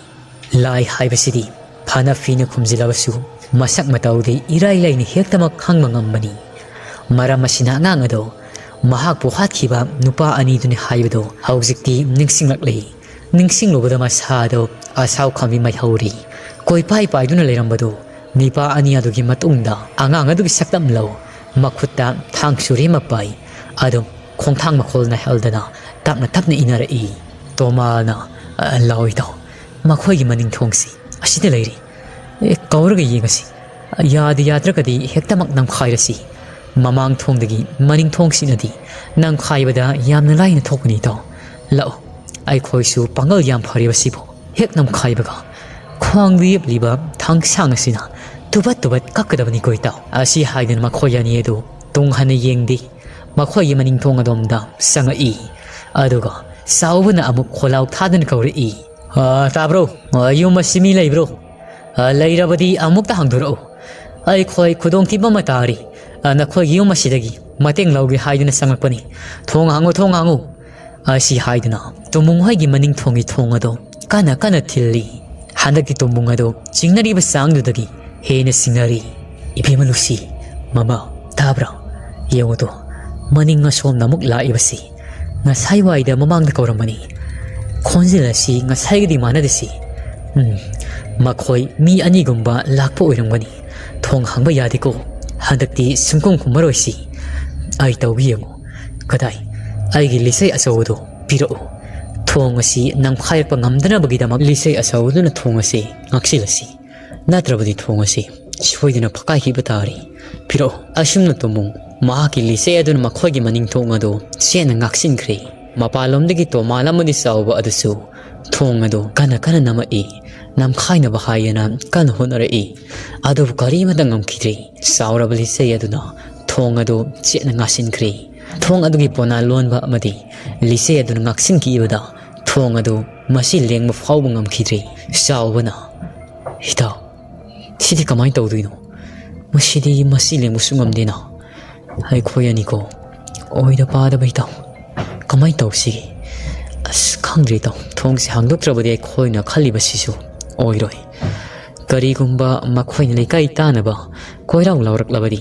ꯂꯥꯏ ꯍꯥꯏꯕꯁꯤꯗꯤ ꯐꯅ ꯐꯤꯅ ꯈꯨꯝꯖꯤꯜꯂꯕꯁꯨ ꯃꯁꯛ ꯃꯇꯧꯗꯤ ꯏꯔꯥꯏ ꯂꯥꯏꯅ ꯍꯦꯛꯇꯃꯛ ꯈꯪꯕ ꯉꯝꯕꯅꯤ꯫ ꯃꯔꯝ ꯑꯁꯤꯅ ꯑꯉꯥꯡ ꯑꯗꯣ ꯃꯍꯥꯛꯄꯨ ꯍꯥꯠꯈꯤꯕ ꯅꯨꯄꯥ ꯑꯅꯤꯗꯨꯅꯤ ꯍꯥꯏꯕꯗꯣ ꯍꯧꯖꯤꯛꯇꯤ ꯅꯤꯡꯁꯤꯡꯂꯛꯂꯤ꯫ ꯅꯤꯡꯁꯤꯡꯂꯨꯕꯗ ꯃꯁꯥꯗꯣ ꯑꯁꯥꯎ ꯈꯝꯕꯤ ꯃꯩꯍꯧꯔꯤ꯫ ꯀꯣꯏꯄꯥꯏ ꯄꯥꯏꯗꯨꯅ ꯂꯩꯔꯝꯕꯗꯨ ꯅꯤꯄꯥ ꯑꯅꯤ ꯑꯗꯨꯒꯤ ꯃꯇꯨꯡꯗ ꯑꯉꯥꯡ ꯑꯗꯨꯒꯤ ꯁꯛꯇꯝ ꯂꯧ, ꯃꯈꯨꯠꯇ ꯊꯥꯡ ꯁꯨꯔꯤ ꯑꯃ ꯄꯥꯏ, ꯑꯗꯨꯝ ꯈꯣꯡꯊꯥꯡ ꯃꯈꯣꯜ ꯅꯥꯏꯍꯜꯗꯅ ꯇꯞꯅ ꯇꯞꯅ ꯏꯟꯅꯔꯛꯏ꯫ ꯇꯣꯃꯥꯅ, "ꯑ, ꯂꯥꯛꯑꯣ ꯏꯇꯥꯎ, ꯃꯈꯣꯏꯒꯤ ꯃꯅꯤꯡ ꯊꯣꯡꯁꯤ ꯑꯁꯤꯗ ꯂꯩꯔꯤ꯫ ꯑꯦ, ꯀꯧꯔꯒ ꯌꯦꯡꯉꯁꯤ꯫ ꯌꯥꯗ ꯌꯥꯗ꯭ꯔꯒꯗꯤ ꯍꯦꯛꯇꯃꯛ ꯅꯝꯈꯥꯏꯔꯁꯤ꯫ ꯃꯃꯥꯡ ꯊꯣꯡꯗꯒꯤ ꯃꯅꯤꯡ ꯊꯣꯡꯁꯤꯅꯗꯤ ꯅꯝꯈꯥꯏꯕꯗ ꯌꯥꯝꯅ ꯂꯥꯏꯅ ꯊꯣꯛꯀꯅꯤ ꯏꯇꯥꯎ꯫ ꯂꯥꯛꯑꯣ, ꯑꯩꯈꯣꯏꯁꯨ ꯄꯥꯡꯒꯜ ꯌꯥꯝ ꯐꯔꯤꯕꯁꯤꯕꯨ ꯍꯦꯛ ꯅꯝꯈꯥꯏꯕꯒ ꯈ꯭ꯋꯥꯡꯗ ꯌꯦꯞꯂꯤꯕ ꯊꯥꯡꯁꯥꯡ ꯑꯁꯤꯅ ꯇꯨꯕꯠ ꯇꯨꯕꯠ ꯀꯛꯀꯗꯕꯅꯤꯀꯣ ꯏꯇꯥꯎ"꯫ ꯑꯁꯤ ꯍꯥꯏꯗꯨꯅ ꯃꯈꯣꯏ ꯑꯅꯤ ꯑꯗꯨ ꯇꯨꯡ ꯍꯟꯅ ꯌꯦꯡꯗꯦ꯫ ꯃꯈꯣꯏꯒꯤ ꯃꯅꯤꯡ ꯊꯣꯡ ꯑꯗꯣꯝꯗ ꯆꯪꯉꯛꯏ꯫ ꯑꯗꯨꯒ ꯆꯥꯎꯕꯅ ꯑꯃꯨꯛ ꯈꯣꯜꯂꯥꯎ ꯊꯥꯗꯨꯅ ꯀꯧꯔꯛꯏ, "ꯑ, ꯇꯥꯕ꯭ꯔꯣ? ꯑ, ꯌꯨꯝ ꯑꯁꯤ ꯃꯤ ꯂꯩꯕ꯭ꯔꯣ? ꯑ, ꯂꯩꯔꯕꯗꯤ ꯑꯃꯨꯛꯇ ꯍꯥꯡꯗꯣꯔꯛꯎ꯫ ꯑꯩꯈꯣꯏ ꯈꯨꯗꯣꯡꯊꯤꯕ ꯑꯃ ꯇꯥꯔꯤ꯫ ꯑ, ꯅꯈꯣꯏꯒꯤ ꯌꯨꯝ ꯑꯁꯤꯗꯒꯤ ꯃꯇꯦꯡ ꯂꯧꯒꯦ ꯍꯥꯏꯗꯨꯅ ꯆꯪꯂꯛꯄꯅꯤ꯫ ꯊꯣꯡ ꯍꯥꯡꯉꯨ, ꯊꯣꯡ ꯍꯥꯡꯉꯨ!" ꯑꯁꯤ ꯍꯥꯏꯗꯨꯅ ꯇꯣꯃꯨꯡ ꯍꯣꯏꯒꯤ ꯃꯅꯤꯡ ꯊꯣꯡꯒꯤ ꯊꯣꯡ ꯑꯗꯨ ꯀꯟꯅ ꯀꯟꯅ ꯊꯤꯜꯂꯤ꯫ ꯍꯟꯗꯛꯇꯤ ꯇꯣꯃꯨꯡ ꯑꯗꯨ ꯆꯤꯡꯅꯔꯤꯕ ꯆꯥꯡꯗꯨꯗꯒꯤ ꯍꯦꯟꯅ ꯆꯤꯡꯅꯔꯤ꯫ "ꯏꯕꯦꯝꯃ ꯂꯨꯁꯤ, ꯃꯃꯥ, ꯇꯥꯕ꯭ꯔꯥ? ꯌꯦꯡꯉꯨꯗꯣ, ꯃꯅꯤꯡ ꯑꯁꯣꯝꯗ ꯑꯃꯨꯛ ꯂꯥꯛꯏꯕꯁꯤ ꯉꯁꯥꯏ ꯋꯥꯏꯗ ꯃꯃꯥꯡꯗ ꯀꯧꯔꯝꯕꯅꯤ꯫ ꯈꯣꯟꯖꯦꯜ ꯑꯁꯤ ꯉꯁꯥꯏꯒꯗꯤ ꯃꯥꯟꯅꯗꯦꯁꯤ꯫ ꯎꯝ, ꯃꯈꯣꯏ ꯃꯤ ꯑꯅꯤꯒꯨꯝꯕ ꯂꯥꯛꯄ ꯑꯣꯏꯔꯝꯒꯅꯤ꯫ ꯊꯣꯡ ꯍꯥꯡꯕ ꯌꯥꯗꯦꯀꯣ꯫ ꯍꯟꯗꯛꯇꯤ ꯁꯨꯡꯈꯨꯝ ꯈꯨꯝꯃꯔꯣꯏꯁꯤ꯫ ꯑꯩ ꯇꯧꯒꯦ ꯌꯦꯡꯉꯨ꯫ ꯀꯗꯥꯏ? ꯑꯩꯒꯤ ꯂꯤꯆꯩ ꯑꯆꯧꯕꯗꯨ ꯄꯤꯔꯛꯎ꯫" ꯊꯣꯡ ꯑꯁꯤ ꯅꯝꯈꯥꯏꯔꯛꯄ ꯉꯝꯗꯅꯕꯒꯤꯗꯃꯛ ꯂꯤꯆꯩ ꯑꯆꯧꯕꯗꯨꯅ ꯊꯣꯡ ꯑꯁꯤ ꯉꯥꯛꯁꯤꯜꯂꯁꯤ꯫ ꯅꯠꯇ꯭ꯔꯕꯗꯤ ꯊꯣꯡ ꯑꯁꯤ ꯁꯣꯏꯗꯅ ꯐꯛꯀꯥꯏꯈꯤꯕ ꯇꯥꯔꯤ꯫ ꯄꯤꯔꯛꯎ꯫ ꯑꯁꯨꯝꯅ ꯇꯣꯃꯨꯡ ꯃꯍꯥꯛꯀꯤ ꯂꯤꯆꯩ ꯑꯗꯨꯅ ꯃꯈꯣꯏꯒꯤ ꯃꯅꯤꯡ ꯊꯣꯡ ꯑꯗꯨ ꯆꯦꯠꯅ ꯉꯥꯛꯁꯤꯟꯈ꯭ꯔꯦ꯫ ꯃꯄꯥꯟꯂꯣꯝꯗꯒꯤ ꯇꯣꯃꯥꯟ ꯑꯃꯗꯤ ꯆꯥꯎꯕ ꯑꯗꯨꯁꯨ ꯊꯣꯡ ꯑꯗꯨ ꯀꯟꯅ ꯀꯟꯅ ꯅꯝꯃꯛꯏ꯫ ꯅꯝꯈꯥꯏꯅꯕ ꯍꯥꯏꯗꯅ ꯀꯟꯅ ꯍꯣꯠꯅꯔꯛꯏ꯫ ꯑꯗꯨꯕꯨ ꯀꯔꯤꯃꯠꯇ ꯉꯝꯈꯤꯗ꯭ꯔꯦ꯫ ꯆꯥꯎꯔꯕ ꯂꯤꯆꯩ ꯑꯗꯨꯅ ꯊꯣꯡ ꯑꯗꯨ ꯆꯦꯠꯅ ꯉꯥꯁꯤꯟꯈ꯭ꯔꯦ꯫ ꯊꯣꯡ ꯑꯗꯨꯒꯤ ꯄꯣꯅꯥ ꯂꯣꯟꯕ ꯑꯃꯗꯤ ꯂꯤꯆꯩ ꯑꯗꯨꯅ ꯉꯥꯛꯁꯤꯟꯈꯤꯕꯗ ꯊꯣꯡ ꯑꯗꯨ ꯃꯁꯤ ꯂꯦꯡꯕ ꯐꯥꯎꯕ ꯉꯝꯈꯤꯗ꯭ꯔꯦ꯫ ꯆꯥꯎꯕꯅ, "ꯏꯇꯥꯎ, ꯁꯤꯗꯤ ꯀꯃꯥꯏꯅ ꯇꯧꯗꯣꯏꯅꯣ? ꯃꯁꯤꯗꯤ ꯃꯁꯤ ꯂꯦꯡꯕꯁꯨ ꯉꯝꯗꯦꯅ꯫ ꯑꯩꯈꯣꯏ ꯑꯅꯤꯀꯣ, ꯑꯣꯏꯗ ꯄꯥꯗꯕ ꯏꯇꯥꯎ꯫ ꯀꯃꯥꯏꯅ ꯇꯧꯁꯤꯒꯦ? ꯑꯁ, ꯈꯪꯗ꯭ꯔꯦ ꯏꯇꯥꯎ, ꯊꯣꯡꯁꯦ ꯍꯥꯡꯗꯣꯛꯇ꯭ꯔꯕꯗꯤ ꯑꯩꯈꯣꯏꯅ ꯈꯜꯂꯤꯕꯁꯤꯁꯨ ꯑꯣꯏꯔꯣꯏ꯫ ꯀꯔꯤꯒꯨꯝꯕ ꯃꯈꯣꯏꯅ ꯂꯩꯀꯥꯏ ꯇꯥꯅꯕ ꯀꯣꯏꯔꯥꯎ ꯂꯥꯎꯔꯛꯂꯕꯗꯤ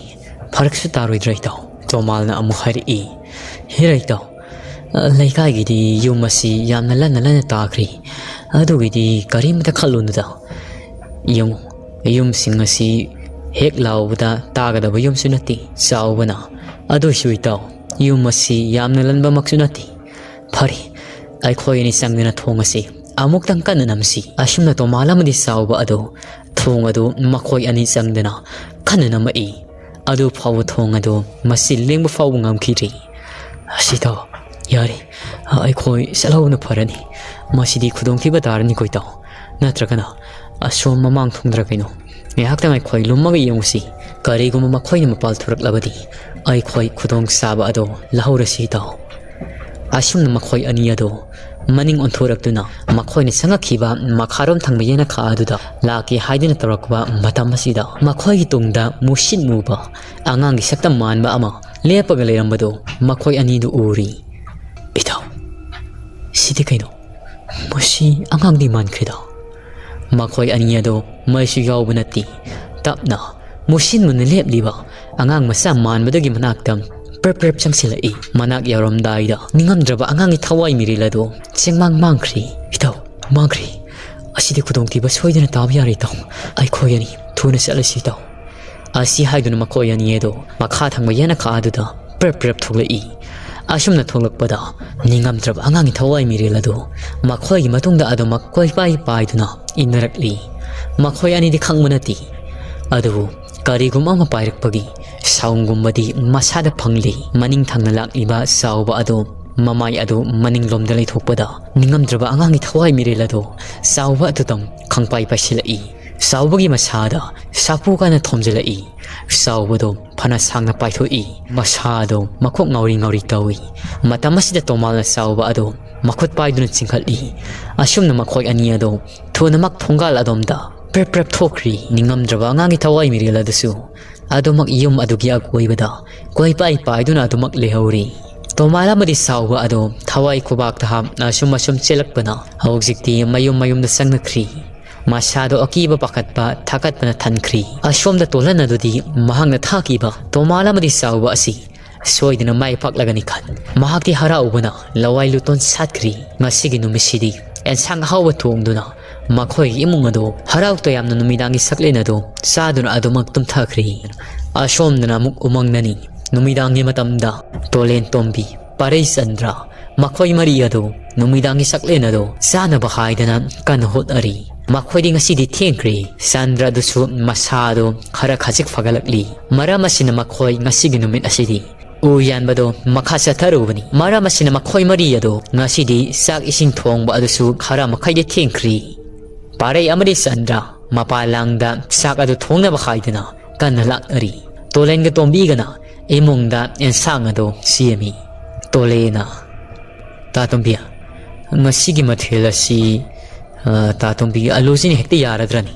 ꯐꯔꯛꯁꯨ ꯇꯥꯔꯣꯏꯗ꯭ꯔꯥ ꯏꯇꯥꯎ? ꯇꯣꯃꯥꯜꯅ ꯑꯃꯨꯛ ꯍꯥꯏꯔꯛꯏ, ꯍꯦꯔꯥ ꯏꯇꯥꯎ, ꯑ, ꯂꯩꯀꯥꯏꯒꯤꯗꯤ ꯌꯨꯝ ꯑꯁꯤ ꯌꯥꯝꯅ ꯂꯟꯅ ꯂꯟꯅ ꯇꯥꯈ꯭ꯔꯤ꯫ ꯑꯗꯨꯒꯤꯗꯤ ꯀꯔꯤꯝꯇ ꯈꯜꯂꯨꯅꯨꯗ꯫ ꯌꯦꯡꯉꯨ, ꯌꯨꯝꯁꯤꯡ ꯑꯁꯤ ꯍꯦꯛ ꯂꯥꯎꯕꯗ ꯇꯥꯒꯗꯕ ꯌꯨꯝꯁꯨ ꯅꯠꯇꯦ, ꯆꯥꯎꯕꯅ꯫ ꯑꯗꯨꯏꯁꯨ ꯏꯇꯥꯎ, ꯌꯨꯝ ꯑꯁꯤ ꯌꯥꯝꯅ ꯂꯟꯕꯃꯛꯁꯨ ꯅꯠꯇꯦ꯫ ꯐꯔꯦ, ꯑꯩꯈꯣꯏ ꯑꯅꯤ ꯆꯪꯗꯨꯅ ꯊꯣꯡ ꯑꯁꯤ ꯑꯃꯨꯛꯇꯪ ꯀꯟꯅ ꯅꯝꯁꯤ꯫ ꯑꯁꯨꯝꯅ ꯇꯣꯃꯥꯜ ꯑꯃꯗꯤ ꯆꯥꯎꯕ ꯑꯗꯨ ꯊꯣꯡ ꯑꯗꯨ ꯃꯈꯣꯏ ꯑꯅꯤ ꯆꯪꯗꯨꯅ ꯀꯟꯅ ꯅꯝꯃꯛꯏ꯫ ꯑꯗꯨ ꯐꯥꯎꯕ ꯊꯣꯡ ꯑꯗꯨ ꯃꯁꯤ ꯂꯦꯡꯕ ꯐꯥꯎꯕ ꯉꯝꯈꯤꯗ꯭ꯔꯤ꯫ ꯑꯁꯤꯗ ꯌꯥꯔꯦ, ꯑꯩꯈꯣꯏ ꯆꯠꯍꯧꯕꯅ ꯐꯔꯅꯤ꯫ ꯃꯁꯤꯗꯤ ꯈꯨꯗꯣꯡꯊꯤꯕ ꯇꯥꯔꯅꯤꯀꯣ ꯏꯇꯥꯎ꯫ ꯅꯠꯇ꯭ꯔꯒꯅ ꯑꯁꯣꯝ ꯃꯃꯥꯡ ꯊꯣꯡꯗ꯭ꯔ ꯀꯩꯅꯣ? ꯉꯥꯏꯍꯥꯛꯇꯪ ꯑꯩꯈꯣꯏ ꯂꯨꯝꯃꯒ ꯌꯦꯡꯉꯨꯁꯤ꯫ ꯀꯔꯤꯒꯨꯝꯕ ꯃꯈꯣꯏꯅ ꯃꯄꯥꯜ ꯊꯣꯔꯛꯂꯕꯗꯤ ꯑꯩꯈꯣꯏ ꯈꯨꯗꯣꯡꯆꯥꯕ ꯑꯗꯣ ꯂꯧꯍꯧꯔꯁꯤ ꯏꯇꯥꯎ꯫ ꯑꯁꯨꯝꯅ ꯃꯈꯣꯏ ꯑꯅꯤ ꯑꯗꯣ ꯃꯅꯤꯡ ꯑꯣꯟꯊꯣꯔꯛꯇꯨꯅ ꯃꯈꯣꯏꯅ ꯆꯪꯉꯛꯈꯤꯕ ꯃꯈꯥꯔꯣꯝ ꯊꯪꯕ ꯌꯦꯅꯈꯥ ꯑꯗꯨꯗ ꯂꯥꯛꯀꯦ ꯍꯥꯏꯗꯨꯅ ꯇꯧꯔꯛꯄ ꯃꯇꯝ ꯑꯁꯤꯗ ꯃꯈꯣꯏꯒꯤ ꯇꯨꯡꯗ ꯃꯨꯁꯤꯟ ꯃꯨꯕ ꯑꯉꯥꯡꯒꯤ ꯁꯛꯇꯝ ꯃꯥꯟꯕ ꯑꯃ ꯂꯦꯞꯄꯒ ꯂꯩꯔꯝꯕꯗꯨ ꯃꯈꯣꯏ ꯑꯅꯤꯗꯨ ꯎꯔꯤ꯫ ꯏꯇꯥꯎ, ꯁꯤꯗꯤ ꯀꯩꯅꯣ? ꯃꯁꯤ ꯑꯉꯥꯡꯗꯤ ꯃꯥꯟꯈ꯭ꯔꯦꯗ꯫ ꯃꯈꯣꯏ ꯑꯅꯤ ꯑꯗꯣ ꯃꯩꯁꯨ ꯌꯥꯎꯕ ꯅꯠꯇꯦ꯫ ꯇꯞꯅ ꯃꯨꯁꯤꯟ ꯃꯨꯅ ꯂꯦꯞꯂꯤꯕ ꯑꯉꯥꯡ ꯃꯆꯥ ꯃꯥꯟꯕꯗꯨꯒꯤ ꯃꯅꯥꯛꯇ ꯄ꯭ꯔꯞ ꯄ꯭ꯔꯞ ꯆꯪꯁꯤꯜꯂꯛꯏ꯫ ꯃꯅꯥꯛ ꯌꯧꯔꯝꯗꯥꯏꯗ ꯅꯤꯡꯉꯝꯗ꯭ꯔꯕ ꯑꯉꯥꯡꯒꯤ ꯊꯋꯥꯏ ꯃꯤꯔꯦꯜ ꯑꯗꯣ ꯆꯦꯡꯃꯥꯡ ꯃꯥꯡꯈ꯭ꯔꯦ꯫ ꯏꯇꯥꯎ, ꯃꯥꯡꯈ꯭ꯔꯦ꯫ ꯑꯁꯤꯗꯤ ꯈꯨꯗꯣꯡꯊꯤꯕ ꯁꯣꯏꯗꯅ ꯇꯥꯕ ꯌꯥꯔꯦ ꯏꯇꯥꯎ꯫ ꯑꯩꯈꯣꯏ ꯑꯅꯤ ꯊꯨꯅ ꯆꯠꯂꯁꯤ ꯏꯇꯥꯎ꯫ ꯑꯁꯤ ꯍꯥꯏꯗꯨꯅ ꯃꯈꯣꯏ ꯑꯅꯤ ꯑꯗꯣ ꯃꯈꯥ ꯊꯪꯕ ꯌꯦꯅꯈꯥ ꯑꯗꯨꯗ ꯄ꯭ꯔꯞ ꯄ꯭ꯔꯞ ꯊꯣꯛꯂꯛꯏ꯫ ꯑꯁꯨꯝꯅ ꯊꯣꯛꯂꯛꯄꯗ ꯅꯤꯡꯉꯝꯗ꯭ꯔꯕ ꯑꯉꯥꯡꯒꯤ ꯊꯋꯥꯏ ꯃꯤꯔꯦꯜ ꯑꯗꯨ ꯃꯈꯣꯏꯒꯤ ꯃꯇꯨꯡꯗ ꯑꯗꯨꯃꯛ ꯀꯣꯏꯄꯥꯏ ꯄꯥꯏꯗꯨꯅ ꯏꯟꯅꯔꯛꯂꯤ꯫ ꯃꯈꯣꯏ ꯑꯅꯤꯗꯤ ꯈꯪꯕ ꯅꯠꯇꯦ, ꯑꯗꯨꯕꯨ ꯀꯔꯤꯒꯨꯝꯕ ꯑꯃ ꯄꯥꯏꯔꯛꯄꯒꯤ ꯁꯥꯎꯟꯒꯨꯝꯕꯗꯤ ꯃꯁꯥꯗ ꯐꯪꯂꯤ꯫ ꯃꯅꯤꯡ ꯊꯪꯅ ꯂꯥꯛꯂꯤꯕ ꯆꯥꯎꯕ ꯑꯗꯨ ꯃꯃꯥꯏ ꯑꯗꯨ ꯃꯅꯤꯡꯂꯣꯝꯗ ꯂꯩꯊꯣꯛꯄꯗ ꯅꯤꯡꯉꯝꯗ꯭ꯔꯕ ꯑꯉꯥꯡꯒꯤ ꯊꯋꯥꯏ ꯃꯤꯔꯦꯜ ꯑꯗꯨ ꯆꯥꯎꯕ ꯑꯗꯨꯗꯪ ꯈꯪꯄꯥꯏ ꯄꯥꯏꯁꯤꯜꯂꯛꯏ꯫ ꯆꯥꯎꯕꯒꯤ ꯃꯁꯥꯗ ꯁꯥꯐꯨ ꯀꯥꯟꯅ ꯊꯣꯝꯖꯤꯜꯂꯛꯏ꯫ ꯆꯥꯎꯕꯗꯨ ꯐꯅ ꯁꯥꯡꯅ ꯄꯥꯏꯊꯣꯛꯏ꯫ ꯃꯁꯥ ꯑꯗꯨ ꯃꯈꯣꯛ ꯉꯥꯎꯔꯤ ꯉꯥꯎꯔꯤ ꯇꯧꯏ꯫ ꯃꯇꯝ ꯑꯁꯤꯗ ꯇꯣꯃꯥꯜꯅ ꯆꯥꯎꯕ ꯑꯗꯨ ꯃꯈꯨꯠ ꯄꯥꯏꯗꯨꯅ ꯆꯤꯡꯈꯠꯂꯤ꯫ ꯑꯁꯨꯝꯅ ꯃꯈꯣꯏ ꯑꯅꯤ ꯑꯗꯨ ꯊꯨꯅꯃꯛ ꯊꯣꯡꯒꯥꯜ ꯑꯗꯣꯝꯗ ꯄ꯭ꯔꯞ ꯄ꯭ꯔꯞ ꯊꯣꯛꯈ꯭ꯔꯤ꯫ ꯅꯤꯡꯉꯝꯗ꯭ꯔꯕ ꯑꯉꯥꯡꯒꯤ ꯊꯋꯥꯏ ꯃꯤꯔꯦꯜ ꯑꯗꯨꯁꯨ ꯑꯗꯨꯃꯛ ꯌꯨꯝ ꯑꯗꯨꯒꯤ ꯑꯀꯣꯏꯕꯗ ꯀꯣꯏꯄꯥꯏ ꯄꯥꯏꯗꯨꯅ ꯑꯗꯨꯃꯛ ꯂꯩꯍꯧꯔꯤ꯫ ꯇꯣꯃꯥꯜ ꯑꯃꯗꯤ ꯁꯥꯎꯕ ꯑꯗꯣ ꯊꯋꯥꯏ ꯈꯨꯕꯥꯛꯇ ꯍꯥꯞꯅ ꯑꯁꯨꯝ ꯑꯁꯨꯝ ꯆꯦꯜꯂꯛꯄꯅ ꯍꯧꯖꯤꯛꯇꯤ ꯃꯌꯨꯝ ꯃꯌꯨꯝꯗ ꯆꯪꯅꯈ꯭ꯔꯤ꯫ ꯃꯁꯥꯗꯣ ꯑꯀꯤꯕ ꯄꯥꯈꯠꯄ ꯊꯥꯀꯠꯄꯅ ꯊꯟꯈ꯭ꯔꯤ꯫ ꯑꯁꯣꯝꯗ ꯇꯣꯂꯟ ꯑꯗꯨꯗꯤ ꯃꯍꯥꯛꯅ ꯊꯥꯈꯤꯕ ꯇꯣꯃꯥꯜ ꯑꯃꯗꯤ ꯁꯥꯎꯕ ꯑꯁꯤ ꯁꯣꯏꯗꯅ ꯃꯥꯏ ꯄꯥꯛꯂꯒꯅꯤ ꯈꯟ ꯃꯍꯥꯛꯇꯤ ꯍꯔꯥꯎꯕꯅ ꯂꯋꯥꯏ ꯂꯨꯇꯣꯟ ꯁꯥꯠꯈ꯭ꯔꯤ꯫ ꯉꯁꯤꯒꯤ ꯅꯨꯃꯤꯠꯁꯤꯗꯤ ꯑꯦꯟꯁꯥꯡ ꯑꯍꯥꯎꯕ ꯊꯣꯡꯗꯨꯅ ꯃꯈꯣꯏꯒꯤ ꯏꯃꯨꯡ ꯑꯗꯨ ꯍꯔꯥꯎ ꯇꯌꯥꯝꯅ ꯅꯨꯃꯤꯗꯥꯡꯒꯤ ꯁꯛꯂꯦꯟ ꯑꯗꯨ ꯆꯥꯗꯨꯅ ꯑꯗꯨꯃꯛ ꯇꯨꯝꯊꯈ꯭ꯔꯤ꯫ ꯑꯁꯣꯝꯗꯅ ꯑꯃꯨꯛ ꯎꯃꯪꯅꯅꯤ꯫ ꯅꯨꯃꯤꯗꯥꯡꯒꯤ ꯃꯇꯝꯗ ꯇꯣꯂꯦꯟ ꯇꯣꯝꯕꯤ, ꯄꯥꯔꯩ ꯆꯟꯗ꯭ꯔ, ꯃꯈꯣꯏ ꯃꯔꯤ ꯑꯗꯨ ꯅꯨꯃꯤꯗꯥꯡꯒꯤ ꯆꯥꯛꯂꯦꯟ ꯑꯗꯨ ꯆꯥꯅꯕ ꯍꯥꯏꯗꯅ ꯀꯟꯅ ꯍꯣꯠꯅꯔꯤ꯫ ꯃꯈꯣꯏꯗꯤ ꯉꯁꯤꯗꯤ ꯊꯦꯡꯈ꯭ꯔꯦ꯫ ꯆꯟꯗ꯭ꯔ ꯑꯗꯨꯁꯨ ꯃꯁꯥ ꯑꯗꯨ ꯈꯔ ꯈꯖꯤꯛ ꯐꯒꯠꯂꯛꯂꯤ꯫ ꯃꯔꯝ ꯑꯁꯤꯅ ꯃꯈꯣꯏ ꯉꯁꯤꯒꯤ ꯅꯨꯃꯤꯠ ꯑꯁꯤꯗꯤ ꯎ ꯌꯥꯟꯕꯗꯣ ꯃꯈꯥ ꯆꯠꯊꯔꯨꯕꯅꯤ꯫ ꯃꯔꯝ ꯑꯁꯤꯅ ꯃꯈꯣꯏ ꯃꯔꯤ ꯑꯗꯨ ꯉꯁꯤꯗꯤ ꯆꯥꯛ ꯏꯁꯤꯡ ꯊꯣꯡꯕ ꯑꯗꯨꯁꯨ ꯈꯔ ꯃꯈꯩꯗꯤ ꯊꯦꯡꯈ꯭ꯔꯤ꯫ ꯄꯥꯔꯩ ꯑꯃꯗꯤ ꯆꯟꯗ꯭ꯔ ꯃꯄꯥꯟ ꯂꯥꯡꯗ ꯆꯥꯛ ꯑꯗꯨ ꯊꯣꯡꯅꯕ ꯍꯥꯏꯗꯨꯅ ꯀꯟꯅ ꯂꯥꯛꯅꯔꯤ꯫ ꯇꯣꯂꯦꯟꯒ ꯇꯣꯝꯕꯤꯒꯅ ꯏꯃꯨꯡꯗ ꯑꯦꯟꯁꯥꯡ ꯑꯗꯨ ꯁꯦꯝꯃꯤ꯫ ꯇꯣꯂꯦꯅ, "ꯇꯥ ꯇꯣꯝꯕꯤ, ꯉꯁꯤꯒꯤ ꯃꯊꯦꯜ ꯑꯁꯤ, ꯑ, ꯇꯥ ꯇꯣꯝꯕꯤ, ꯑꯂꯨꯁꯤꯅ ꯍꯦꯛꯇ ꯌꯥꯔꯗ꯭ꯔꯅꯤ?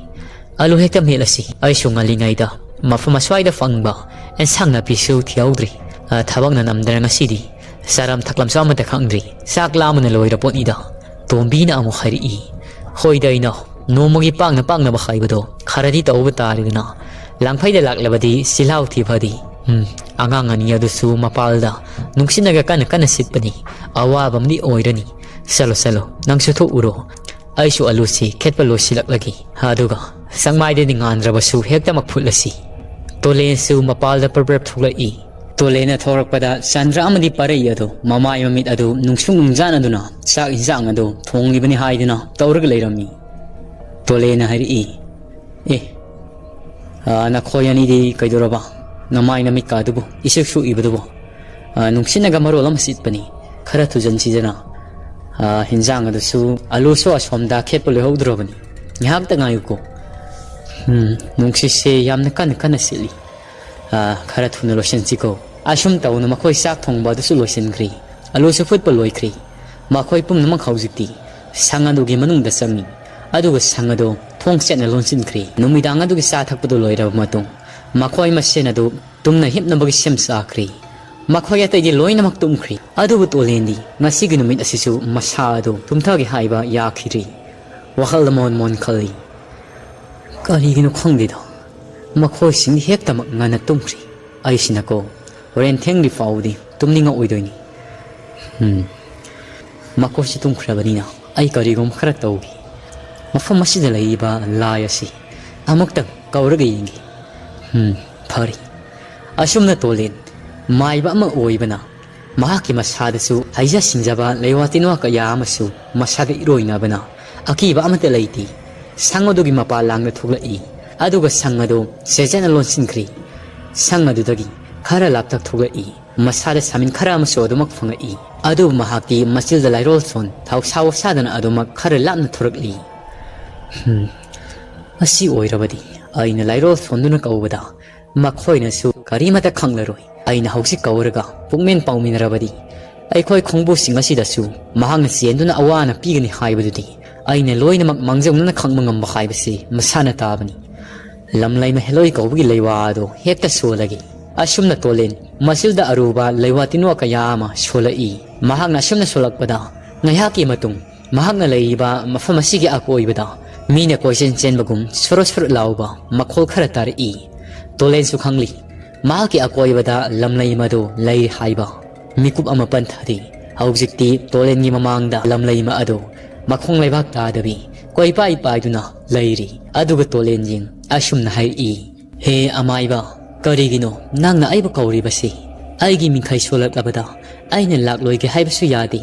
ꯑꯂꯨ ꯍꯦꯛꯇ ꯃꯦꯠꯂꯁꯤ꯫ ꯑꯩꯁꯨ ꯉꯜꯂꯤꯉꯩꯗ ꯃꯐꯝ ꯑꯁ꯭ꯋꯥꯏꯗ ꯐꯪꯕ ꯑꯦꯟꯁꯥꯡ ꯅꯥꯄꯤꯁꯨ ꯊꯤꯍꯧꯗ꯭ꯔꯤ꯫ ꯑ, ꯊꯕꯛꯅ ꯅꯝꯗꯅ ꯉꯁꯤꯗꯤ ꯆꯥꯔꯝ ꯊꯛꯂꯝꯁꯨ ꯑꯃꯠꯇ ꯈꯪꯗ꯭ꯔꯤ꯫ ꯆꯥꯛ ꯂꯥꯝꯕꯅ ꯂꯣꯏꯔ ꯄꯣꯠꯅꯤꯗ꯫" ꯇꯣꯝꯕꯤꯅ ꯑꯃꯨꯛ ꯍꯥꯏꯔꯛꯏ, "ꯍꯣꯏꯗ ꯏꯅꯥꯎ, ꯅꯣꯡꯃꯒꯤ ꯄꯥꯡꯅ ꯄꯥꯡꯅꯕ ꯍꯥꯏꯕꯗꯣ ꯈꯔꯗꯤ ꯇꯧꯕ ꯇꯥꯔꯦꯗꯅ꯫ ꯂꯥꯡꯐꯩꯗ ꯂꯥꯛꯂꯕꯗꯤ ꯆꯤꯜꯍꯥꯎ ꯊꯤ ꯐꯗꯤ꯫ ꯎꯝ, ꯑꯉꯥꯡ ꯑꯅꯤ ꯑꯗꯨꯁꯨ ꯃꯄꯥꯜꯗ ꯅꯨꯡꯁꯤꯠꯅꯒ ꯀꯟꯅ ꯀꯟꯅ ꯁꯤꯠꯄꯅꯤ꯫ ꯑꯋꯥꯕ ꯑꯃꯗꯤ ꯑꯣꯏꯔꯅꯤ꯫ ꯆꯠꯂꯣ, ꯆꯠꯂꯣ, ꯅꯪꯁꯨ ꯊꯣꯛꯎꯔꯣ꯫ ꯑꯩꯁꯨ ꯑꯂꯨꯁꯤ ꯈꯦꯠꯄ ꯂꯣꯏꯁꯤꯜꯂꯛꯂꯒꯦ꯫ ꯑꯗꯨꯒ ꯆꯪꯃꯥꯏꯗꯗꯤ ꯉꯥꯟꯗ꯭ꯔꯕꯁꯨ ꯍꯦꯛꯇꯃꯛ ꯐꯨꯠꯂꯁꯤ꯫" ꯇꯣꯂꯦꯟꯁꯨ ꯃꯄꯥꯜꯗ ꯄ꯭ꯔꯞ ꯄ꯭ꯔꯞ ꯊꯣꯛꯂꯛꯏ꯫ ꯇꯣꯂꯦꯟꯅ ꯊꯣꯔꯛꯄꯗ ꯆꯟꯗ꯭ꯔ ꯑꯃꯗꯤ ꯄꯥꯔꯩ ꯑꯗꯨ ꯃꯃꯥꯏ ꯃꯃꯤꯠ ꯑꯗꯨ ꯅꯨꯡꯁꯨꯛ ꯅꯨꯡꯖꯥꯅꯗꯨꯅ ꯆꯥꯛ ꯏꯟꯖꯥꯡ ꯑꯗꯨ ꯊꯣꯡꯂꯤꯕꯅꯤ ꯍꯥꯏꯗꯨꯅ ꯇꯧꯔꯒ ꯂꯩꯔꯝꯃꯤ꯫ ꯇꯣꯂꯦꯟꯅ ꯍꯥꯏꯔꯛꯏ, "ꯑꯦ, ꯑ, ꯅꯈꯣꯏ ꯑꯅꯤꯗꯤ ꯀꯩꯗꯧꯔꯕ? ꯅꯃꯥꯏ ꯅꯃꯤꯠꯀ ꯑꯗꯨꯕꯨ ꯏꯁꯨꯛ ꯁꯨꯛꯏꯕꯗꯨꯕꯨ? ꯑ, ꯅꯨꯡꯁꯤꯠꯅꯒ ꯃꯔꯣꯜ ꯑꯃ ꯁꯤꯠꯄꯅꯤ꯫ ꯈꯔ ꯊꯨꯖꯟꯁꯤꯗꯅ꯫ ꯑ, ꯍꯤꯟꯖꯥꯡ ꯑꯗꯨꯁꯨ, ꯑꯂꯨꯁꯨ ꯑꯁꯣꯝꯗ ꯈꯦꯠꯄ ꯂꯣꯏꯍꯧꯗ꯭ꯔꯕꯅꯤ꯫ ꯉꯥꯏꯍꯥꯛꯇ ꯉꯥꯏꯌꯨꯀꯣ꯫ ꯎꯝ, ꯅꯨꯡꯁꯤꯠꯁꯦ ꯌꯥꯝꯅ ꯀꯟꯅ ꯀꯟꯅ ꯁꯤꯠꯂꯤ꯫ ꯑ, ꯈꯔ ꯊꯨꯅ ꯂꯣꯏꯁꯤꯟꯁꯤꯀꯣ꯫" ꯑꯁꯨꯝ ꯇꯧꯅ ꯃꯈꯣꯏ ꯆꯥꯛ ꯊꯣꯡꯕ ꯑꯗꯨꯁꯨ ꯂꯣꯏꯁꯤꯟꯈ꯭ꯔꯤ꯫ ꯑꯂꯨꯁꯨ ꯐꯨꯠꯄ ꯂꯣꯏꯈ꯭ꯔꯤ꯫ ꯃꯈꯣꯏ ꯄꯨꯝꯅꯃꯛ ꯍꯧꯖꯤꯛꯇꯤ ꯁꯪ ꯑꯗꯨꯒꯤ ꯃꯅꯨꯡꯗ ꯆꯪꯉꯤ꯫ ꯑꯗꯨꯒ ꯁꯪ ꯑꯗꯨ ꯊꯣꯡ ꯆꯦꯠꯅ ꯂꯣꯟꯁꯤꯟꯈ꯭ꯔꯤ꯫ ꯅꯨꯃꯤꯗꯥꯡ ꯑꯗꯨꯒꯤ ꯆꯥ ꯊꯛꯄꯗꯨ ꯂꯣꯏꯔꯕ ꯃꯇꯨꯡ ꯃꯈꯣꯏ ꯃꯁꯦꯟ ꯑꯗꯨ ꯇꯨꯝꯅ ꯍꯤꯞꯅꯕꯒꯤ ꯁꯦꯝ ꯁꯥꯈ꯭ꯔꯤ꯫ ꯃꯈꯣꯏ ꯑꯇꯩꯗꯤ ꯂꯣꯏꯅꯃꯛ ꯇꯨꯝꯈ꯭ꯔꯤ꯫ ꯑꯗꯨꯕꯨ ꯇꯣꯂꯦꯟꯗꯤ ꯉꯁꯤꯒꯤ ꯅꯨꯃꯤꯠ ꯑꯁꯤꯁꯨ ꯃꯁꯥ ꯑꯗꯨ ꯇꯨꯝꯊꯒꯦ ꯍꯥꯏꯕ ꯌꯥꯈꯤꯗ꯭ꯔꯤ꯫ ꯋꯥꯈꯜꯗ ꯃꯣꯟ ꯃꯣꯟ ꯈꯜꯂꯤ꯫ "ꯀꯔꯤꯒꯤꯅꯣ ꯈꯪꯗꯦꯗ, ꯃꯈꯣꯏꯁꯤꯡꯗꯤ ꯍꯦꯛꯇꯃꯛ ꯉꯟꯅ ꯇꯨꯝꯈ꯭ꯔꯤ꯫ ꯑꯩꯁꯤꯅꯀꯣ, ꯍꯣꯔꯦꯟ ꯊꯦꯡꯗ꯭ꯔꯤ ꯐꯥꯎꯕꯗꯤ ꯇꯨꯝꯅꯤꯡꯉꯛꯑꯣꯏꯗꯣꯏꯅꯤ꯫ ꯎꯝ, ꯃꯈꯣꯏꯁꯤ ꯇꯨꯝꯈ꯭ꯔꯕꯅꯤꯅ ꯑꯩ ꯀꯔꯤꯒꯨꯝꯕ ꯈꯔ ꯇꯧꯒꯦ꯫ ꯃꯐꯝ ꯑꯁꯤꯗ ꯂꯩꯔꯤꯕ ꯂꯥꯏ ꯑꯁꯤ ꯑꯃꯨꯛꯇꯪ ꯀꯧꯔꯒ ꯌꯦꯡꯒꯦ꯫ ꯎꯝ, ꯐꯔꯦ꯫" ꯑꯁꯨꯝꯅ ꯇꯣꯂꯦꯟ ꯃꯥꯏꯕ ꯑꯃ ꯑꯣꯏꯕꯅ ꯃꯍꯥꯛꯀꯤ ꯃꯁꯥꯗꯁꯨ ꯍꯩꯖ ꯁꯤꯡꯖꯕ ꯂꯩꯋꯥ ꯇꯤꯟꯋꯥ ꯀꯌꯥ ꯑꯃꯁꯨ ꯃꯁꯥꯒ ꯏꯔꯣꯏꯅꯕꯅ ꯑꯀꯤꯕ ꯑꯃꯠꯇ ꯂꯩꯇꯦ꯫ ꯁꯪ ꯑꯗꯨꯒꯤ ꯃꯄꯥ ꯂꯥꯡꯗ ꯊꯣꯛꯂꯛꯏ꯫ ꯑꯗꯨꯒ ꯁꯪ ꯑꯗꯨ ꯆꯦꯆꯠꯅ ꯂꯣꯟꯁꯤꯟꯈ꯭ꯔꯤ꯫ ꯁꯪ ꯑꯗꯨꯗꯒꯤ ꯈꯔ ꯂꯥꯞꯇꯛ ꯊꯣꯛꯂꯛꯏ꯫ ꯃꯁꯥꯗ ꯁꯥꯃꯤꯟ ꯈꯔ ꯑꯃꯁꯨ ꯑꯗꯨꯃꯛ ꯐꯪꯉꯛꯏ꯫ ꯑꯗꯨꯕꯨ ꯃꯍꯥꯛꯇꯤ ꯃꯆꯤꯜꯗ ꯂꯥꯏꯔꯣꯜ ꯁꯣꯟ ꯊꯥꯎꯁꯥ ꯋꯥꯁꯥꯗꯅ ꯑꯗꯨꯃꯛ ꯈꯔ ꯂꯥꯞꯅ ꯊꯣꯔꯛꯂꯤ꯫ "ꯍꯝ, ꯑꯁꯤ ꯑꯣꯏꯔꯕꯗꯤ ꯑꯩꯅ ꯂꯥꯏꯔꯣꯜ ꯁꯣꯟꯗꯨꯅ ꯀꯧꯕꯗ ꯃꯈꯣꯏꯅꯁꯨ ꯀꯔꯤꯃꯠꯇ ꯈꯪꯂꯔꯣꯏ꯫ ꯑꯩꯅ ꯍꯧꯖꯤꯛ ꯀꯧꯔꯒ ꯄꯨꯛꯃꯦꯟ ꯄꯥꯎꯃꯤꯟꯅꯔꯕꯗꯤ ꯑꯩꯈꯣꯏ ꯈꯣꯡꯕꯨꯁꯤꯡ ꯑꯁꯤꯗꯁꯨ ꯃꯍꯥꯛꯅ ꯆꯦꯟꯗꯨꯅ ꯑꯋꯥ ꯑꯅꯥ ꯄꯤꯒꯅꯤ ꯍꯥꯏꯕꯗꯨꯗꯤ ꯑꯩꯅ ꯂꯣꯏꯅꯃꯛ ꯃꯥꯡꯖꯧꯅꯅ ꯈꯪꯕ ꯉꯝꯕ ꯍꯥꯏꯕꯁꯤ ꯃꯁꯥꯅ ꯇꯥꯕꯅꯤ꯫ ꯂꯝꯂꯩꯃ ꯍꯦꯂꯣꯏ ꯀꯧꯕꯒꯤ ꯂꯩꯋꯥ ꯑꯗꯨ ꯍꯦꯛꯇ ꯁꯣꯜꯂꯒꯦ꯫" ꯑꯁꯨꯝꯅ ꯇꯣꯂꯦꯟ ꯃꯆꯤꯜꯗ ꯑꯔꯨꯕ ꯂꯩꯋꯥ ꯇꯤꯟꯋꯥ ꯀꯌꯥ ꯑꯃ ꯁꯣꯜꯂꯛꯏ꯫ ꯃꯍꯥꯛꯅ ꯑꯁꯨꯝꯅ ꯁꯣꯜꯂꯛꯄꯗ ꯉꯥꯏꯍꯥꯛꯀꯤ ꯃꯇꯨꯡ ꯃꯍꯥꯛꯅ ꯂꯩꯔꯤꯕ ꯃꯐꯝ ꯑꯁꯤꯒꯤ ꯑꯀꯣꯏꯕꯗ ꯃꯤꯅ ꯀꯣꯏꯆꯦꯟ ꯆꯦꯟꯕꯒꯨꯝ ꯁꯣꯔꯣ ꯁꯣꯔꯣ ꯂꯥꯎꯕ ꯃꯈꯣꯜ ꯈꯔ ꯇꯥꯔꯛꯏ꯫ ꯇꯣꯂꯦꯟꯁꯨ ꯈꯪꯂꯤ, ꯃꯍꯥꯛꯀꯤ ꯑꯀꯣꯏꯕꯗ ꯂꯝꯂꯩ ꯑꯗꯨ ꯂꯩꯔꯤ ꯍꯥꯏꯕ꯫ ꯃꯤꯀꯨꯞ ꯑꯃ ꯄꯟꯊꯔꯤ꯫ ꯍꯧꯖꯤꯛꯇꯤ ꯇꯣꯂꯦꯟꯒꯤ ꯃꯃꯥꯡꯗ ꯂꯝꯂꯩꯃ ꯑꯗꯨ ꯃꯈꯣꯡ ꯂꯩꯕꯥꯛ ꯇꯥꯗꯕꯤ ꯀꯣꯏꯄꯥꯏ ꯄꯥꯏꯗꯨꯅ ꯂꯩꯔꯤ꯫ ꯑꯗꯨꯒ ꯇꯣꯂꯦꯟ ꯌꯦꯡ ꯑꯁꯨꯝꯅ ꯍꯥꯏꯔꯛꯏ, "ꯍꯦ ꯑꯃꯥꯏꯕ, ꯀꯔꯤꯒꯤꯅꯣ ꯅꯪꯅ ꯑꯩꯕꯨ ꯀꯧꯔꯤꯕꯁꯤ? ꯑꯩꯒꯤ ꯃꯤꯡꯈꯩ ꯁꯣꯜꯂꯛꯂꯕꯗ ꯑꯩꯅ ꯂꯥꯛꯂꯣꯏꯒꯦ ꯍꯥꯏꯕꯁꯨ ꯌꯥꯗꯦ꯫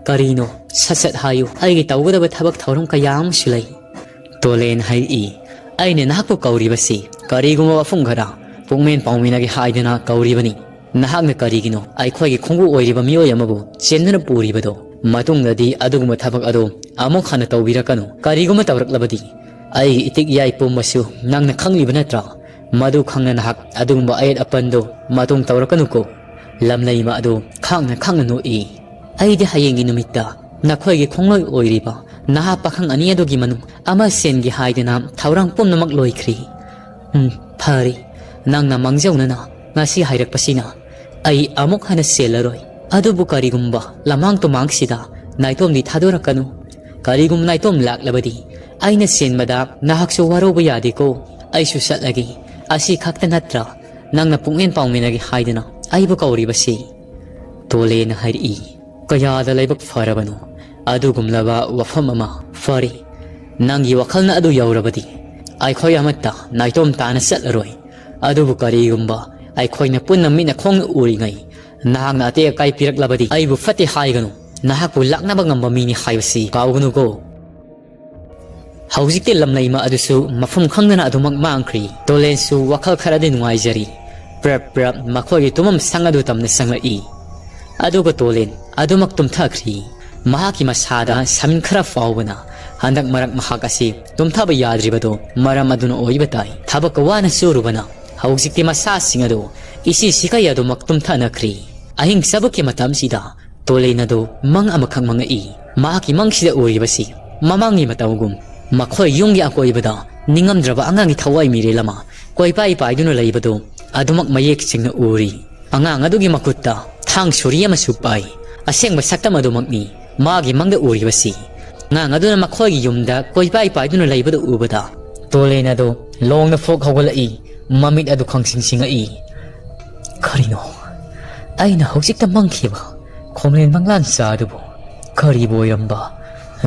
ꯀꯔꯤꯅꯣ? ꯁꯠ ꯁꯠ ꯍꯥꯏꯌꯨ, ꯑꯩꯒꯤ ꯇꯧꯒꯗꯕ ꯊꯕꯛ ꯊꯧꯔꯝ ꯀꯌꯥ ꯑꯃꯁꯨ ꯂꯩ꯫" ꯇꯣꯂꯦꯟ ꯍꯥꯏꯔꯛꯏ, "ꯑꯩꯅ ꯅꯍꯥꯛꯄꯨ ꯀꯧꯔꯤꯕꯁꯤ ꯀꯔꯤꯒꯨꯝꯕ ꯋꯥꯐꯝ ꯈꯔ ꯄꯨꯛꯃꯦꯟ ꯄꯥꯎꯃꯤꯟꯅꯒꯦ ꯍꯥꯏꯗꯅ ꯀꯧꯔꯤꯕꯅꯤ꯫ ꯅꯍꯥꯛꯅ ꯀꯔꯤꯒꯤꯅꯣ ꯑꯩꯈꯣꯏꯒꯤ ꯈꯣꯡꯕꯨ ꯑꯣꯏꯔꯤꯕ ꯃꯤꯑꯣꯏ ꯑꯃꯕꯨ ꯆꯦꯟꯗꯨꯅ ꯄꯨꯔꯤꯕꯗꯣ? ꯃꯇꯨꯡꯗꯗꯤ ꯑꯗꯨꯒꯨꯝꯕ ꯊꯕꯛ ꯑꯗꯨ ꯑꯃꯨꯛ ꯍꯟꯅ ꯇꯧꯕꯤꯔꯛꯀꯅꯨ꯫ ꯀꯔꯤꯒꯨꯝꯕ ꯇꯧꯔꯛꯂꯕꯗꯤ ꯑꯩꯒꯤ ꯏꯇꯤꯛ ꯏꯌꯥꯏ ꯄꯨꯝꯕꯁꯨ ꯅꯪꯅ ꯈꯪꯂꯤꯕ ꯅꯠꯇ꯭ꯔꯥ? ꯃꯗꯨ ꯈꯪꯅ ꯅꯍꯥꯛ ꯑꯗꯨꯒꯨꯝꯕ ꯑꯌꯦꯠ ꯑꯄꯟꯗꯨ ꯃꯇꯨꯡ ꯇꯧꯔꯛꯀꯅꯨꯀꯣ꯫" ꯂꯝꯂꯩꯃ ꯑꯗꯨ ꯈꯥꯡꯅ ꯈꯥꯡꯅ ꯅꯣꯛꯏ꯫ "ꯑꯩꯗꯤ ꯍꯌꯦꯡꯒꯤ ꯅꯨꯃꯤꯠꯇ ꯅꯈꯣꯏꯒꯤ ꯈꯣꯡꯂꯣꯏ ꯑꯣꯏꯔꯤꯕ ꯅꯍꯥ ꯄꯥꯈꯪ ꯑꯅꯤ ꯑꯗꯨꯒꯤ ꯃꯅꯨꯡ ꯑꯃ ꯁꯦꯟꯒꯦ ꯍꯥꯏꯗꯅ ꯊꯧꯔꯥꯡ ꯄꯨꯝꯅꯃꯛ ꯂꯣꯏꯈ꯭ꯔꯦ꯫" "ꯎꯝ, ꯐꯔꯦ꯫ ꯅꯪꯅ ꯃꯥꯡꯖꯧꯅꯅ ꯉꯁꯤ ꯍꯥꯏꯔꯛꯄꯁꯤꯅ ꯑꯩ ꯑꯃꯨꯛ ꯍꯟꯅ ꯆꯦꯜꯂꯔꯣꯏ꯫ ꯑꯗꯨꯕꯨ ꯀꯔꯤꯒꯨꯝꯕ ꯂꯝꯍꯥꯡ ꯇꯨꯃꯥꯡꯁꯤꯗ ꯅꯥꯏꯇꯣꯝꯗꯤ ꯊꯥꯗꯣꯔꯛꯀꯅꯨ꯫ ꯀꯔꯤꯒꯨꯝꯕ ꯅꯥꯏꯇꯣꯝ ꯂꯥꯛꯂꯕꯗꯤ ꯑꯩꯅ ꯆꯦꯟꯕꯗ ꯅꯍꯥꯛꯁꯨ ꯋꯥꯔꯧꯕ ꯌꯥꯗꯦꯀꯣ꯫ ꯑꯩꯁꯨ ꯆꯠꯂꯒꯦ꯫ ꯑꯁꯤ ꯈꯛꯇ ꯅꯠꯇ꯭ꯔꯥ ꯅꯪꯅ ꯄꯨꯛꯃꯦꯟ ꯄꯥꯎꯃꯤꯟꯅꯒꯦ ꯍꯥꯏꯗꯨꯅ ꯑꯩꯕꯨ ꯀꯧꯔꯤꯕꯁꯤ?" ꯇꯣꯂꯦꯅ ꯍꯥꯏꯔꯛꯏ꯫ "ꯀꯌꯥꯗ ꯂꯥꯏꯕꯛ ꯐꯔꯕꯅꯣ ꯑꯗꯨꯒꯨꯝꯂꯕ ꯋꯥꯐꯝ ꯑꯃ꯫ ꯐꯔꯦ, ꯅꯪꯒꯤ ꯋꯥꯈꯜꯅ ꯑꯗꯨ ꯌꯧꯔꯕꯗꯤ ꯑꯩꯈꯣꯏ ꯑꯃꯠꯇ ꯅꯥꯏꯇꯣꯝ ꯇꯥꯅ ꯆꯠꯂꯔꯣꯏ꯫ ꯑꯗꯨꯕꯨ ꯀꯔꯤꯒꯨꯝꯕ ꯑꯩꯈꯣꯏꯅ ꯄꯨꯟꯅ ꯃꯤꯠꯅ ꯈꯣꯡꯅ ꯎꯔꯤꯉꯩ ꯅꯍꯥꯛꯅ ꯑꯇꯦꯛ ꯑꯀꯥꯏ ꯄꯤꯔꯛꯂꯕꯗꯤ ꯑꯩꯕꯨ ꯐꯠꯇꯦ ꯍꯥꯏꯒꯅꯨ꯫ ꯅꯍꯥꯛꯄꯨ ꯂꯥꯛꯅꯕ ꯉꯝꯕ ꯃꯤꯅꯤ ꯍꯥꯏꯕꯁꯤ ꯀꯥꯎꯒꯅꯨꯀꯣ꯫" ꯍꯧꯖꯤꯛꯇꯤ ꯂꯝꯂꯩꯃ ꯑꯗꯨꯁꯨ ꯃꯐꯝ ꯈꯪꯗꯅ ꯑꯗꯨꯃꯛ ꯃꯥꯡꯈ꯭ꯔꯤ꯫ ꯇꯣꯂꯦꯟꯁꯨ ꯋꯥꯈꯜ ꯈꯔꯗꯤ ꯅꯨꯡꯉꯥꯏꯖꯔꯤ꯫ ꯄ꯭ꯔꯞ ꯄ꯭ꯔꯞ ꯃꯈꯣꯏꯒꯤ ꯇꯨꯝꯐꯝ ꯁꯪ ꯑꯗꯨ ꯇꯝꯅ ꯆꯪꯂꯛꯏ꯫ ꯑꯗꯨꯒ ꯇꯣꯂꯦꯟ ꯑꯗꯨꯃꯛ ꯇꯨꯝꯊꯈ꯭ꯔꯤ꯫ ꯃꯍꯥꯛꯀꯤ ꯃꯁꯥꯗ ꯁꯃꯤꯟ ꯈꯔ ꯐꯥꯎꯕꯅ ꯍꯟꯗꯛ ꯃꯔꯛ ꯃꯍꯥꯛ ꯑꯁꯤ ꯇꯨꯝꯊꯕ ꯌꯥꯗ꯭ꯔꯤꯕꯗꯣ ꯃꯔꯝ ꯑꯗꯨꯅ ꯑꯣꯏꯕ ꯇꯥꯏ꯫ ꯊꯕꯛꯀ ꯋꯥꯅ ꯁꯨꯔꯨꯕꯅ ꯍꯧꯖꯤꯛꯇꯤ ꯃꯁꯥꯁꯤꯡ ꯑꯗꯨ ꯏꯁꯤ ꯁꯤꯀꯩ ꯑꯗꯨꯃꯛ ꯇꯨꯝꯊꯅꯈ꯭ꯔꯤ꯫ ꯑꯍꯤꯡ ꯆꯕꯨꯛꯀꯤ ꯃꯇꯝꯁꯤꯗ ꯇꯣꯂꯦꯟ ꯑꯗꯨ ꯃꯪ ꯑꯃꯈꯛ ꯃꯪꯉꯛꯏ꯫ ꯃꯍꯥꯛꯀꯤ ꯃꯪꯁꯤꯗ ꯎꯔꯤꯕꯁꯤ ꯃꯃꯥꯡꯒꯤ ꯃꯇꯧꯒꯨꯝ ꯃꯈꯣꯏ ꯌꯨꯝꯒꯤ ꯑꯀꯣꯏꯕꯗ ꯅꯤꯡꯉꯝꯗ꯭ꯔꯕ ꯑꯉꯥꯡꯒꯤ ꯊꯋꯥꯏ ꯃꯤꯔꯦꯜ ꯑꯃ ꯀꯣꯏꯄꯥꯏ ꯄꯥꯏꯗꯨꯅ ꯂꯩꯕꯗꯨ ꯑꯗꯨꯃꯛ ꯃꯌꯦꯛ ꯁꯦꯡꯅ ꯎꯔꯤ꯫ ꯑꯉꯥꯡ ꯑꯗꯨꯒꯤ ꯃꯈꯨꯠꯇ ꯊꯥꯡ ꯁꯨꯔꯤ ꯑꯃꯁꯨ ꯄꯥꯏ꯫ ꯑꯁꯦꯡꯕ ꯁꯛꯇꯝ ꯑꯗꯨꯃꯛꯅꯤ ꯃꯥꯒꯤ ꯃꯪꯗ ꯎꯔꯤꯕꯁꯤ꯫ ꯑꯉꯥꯡ ꯑꯗꯨꯅ ꯃꯈꯣꯏꯒꯤ ꯌꯨꯝꯗ ꯀꯣꯏꯄꯥꯏ ꯄꯥꯏꯗꯨꯅ ꯂꯩꯕꯗꯨ ꯎꯕꯗ ꯇꯣꯂꯦꯟ ꯑꯗꯨ ꯂꯣꯡꯅ ꯐꯣꯛ ꯍꯧꯒꯠꯂꯛꯏ꯫ ꯃꯃꯤꯠ ꯑꯗꯨ ꯈꯪꯁꯤꯡ ꯁꯤꯡꯉꯛꯏ꯫ "ꯀꯔꯤꯅꯣ? ꯑꯩꯅ ꯍꯧꯖꯤꯛꯇ ꯃꯪꯈꯤꯕ ꯈꯣꯝꯂꯦꯟ ꯃꯪꯂꯥꯟ ꯆꯥ ꯑꯗꯨꯕꯨ ꯀꯔꯤꯕꯨ ꯑꯣꯏꯔꯝꯕ?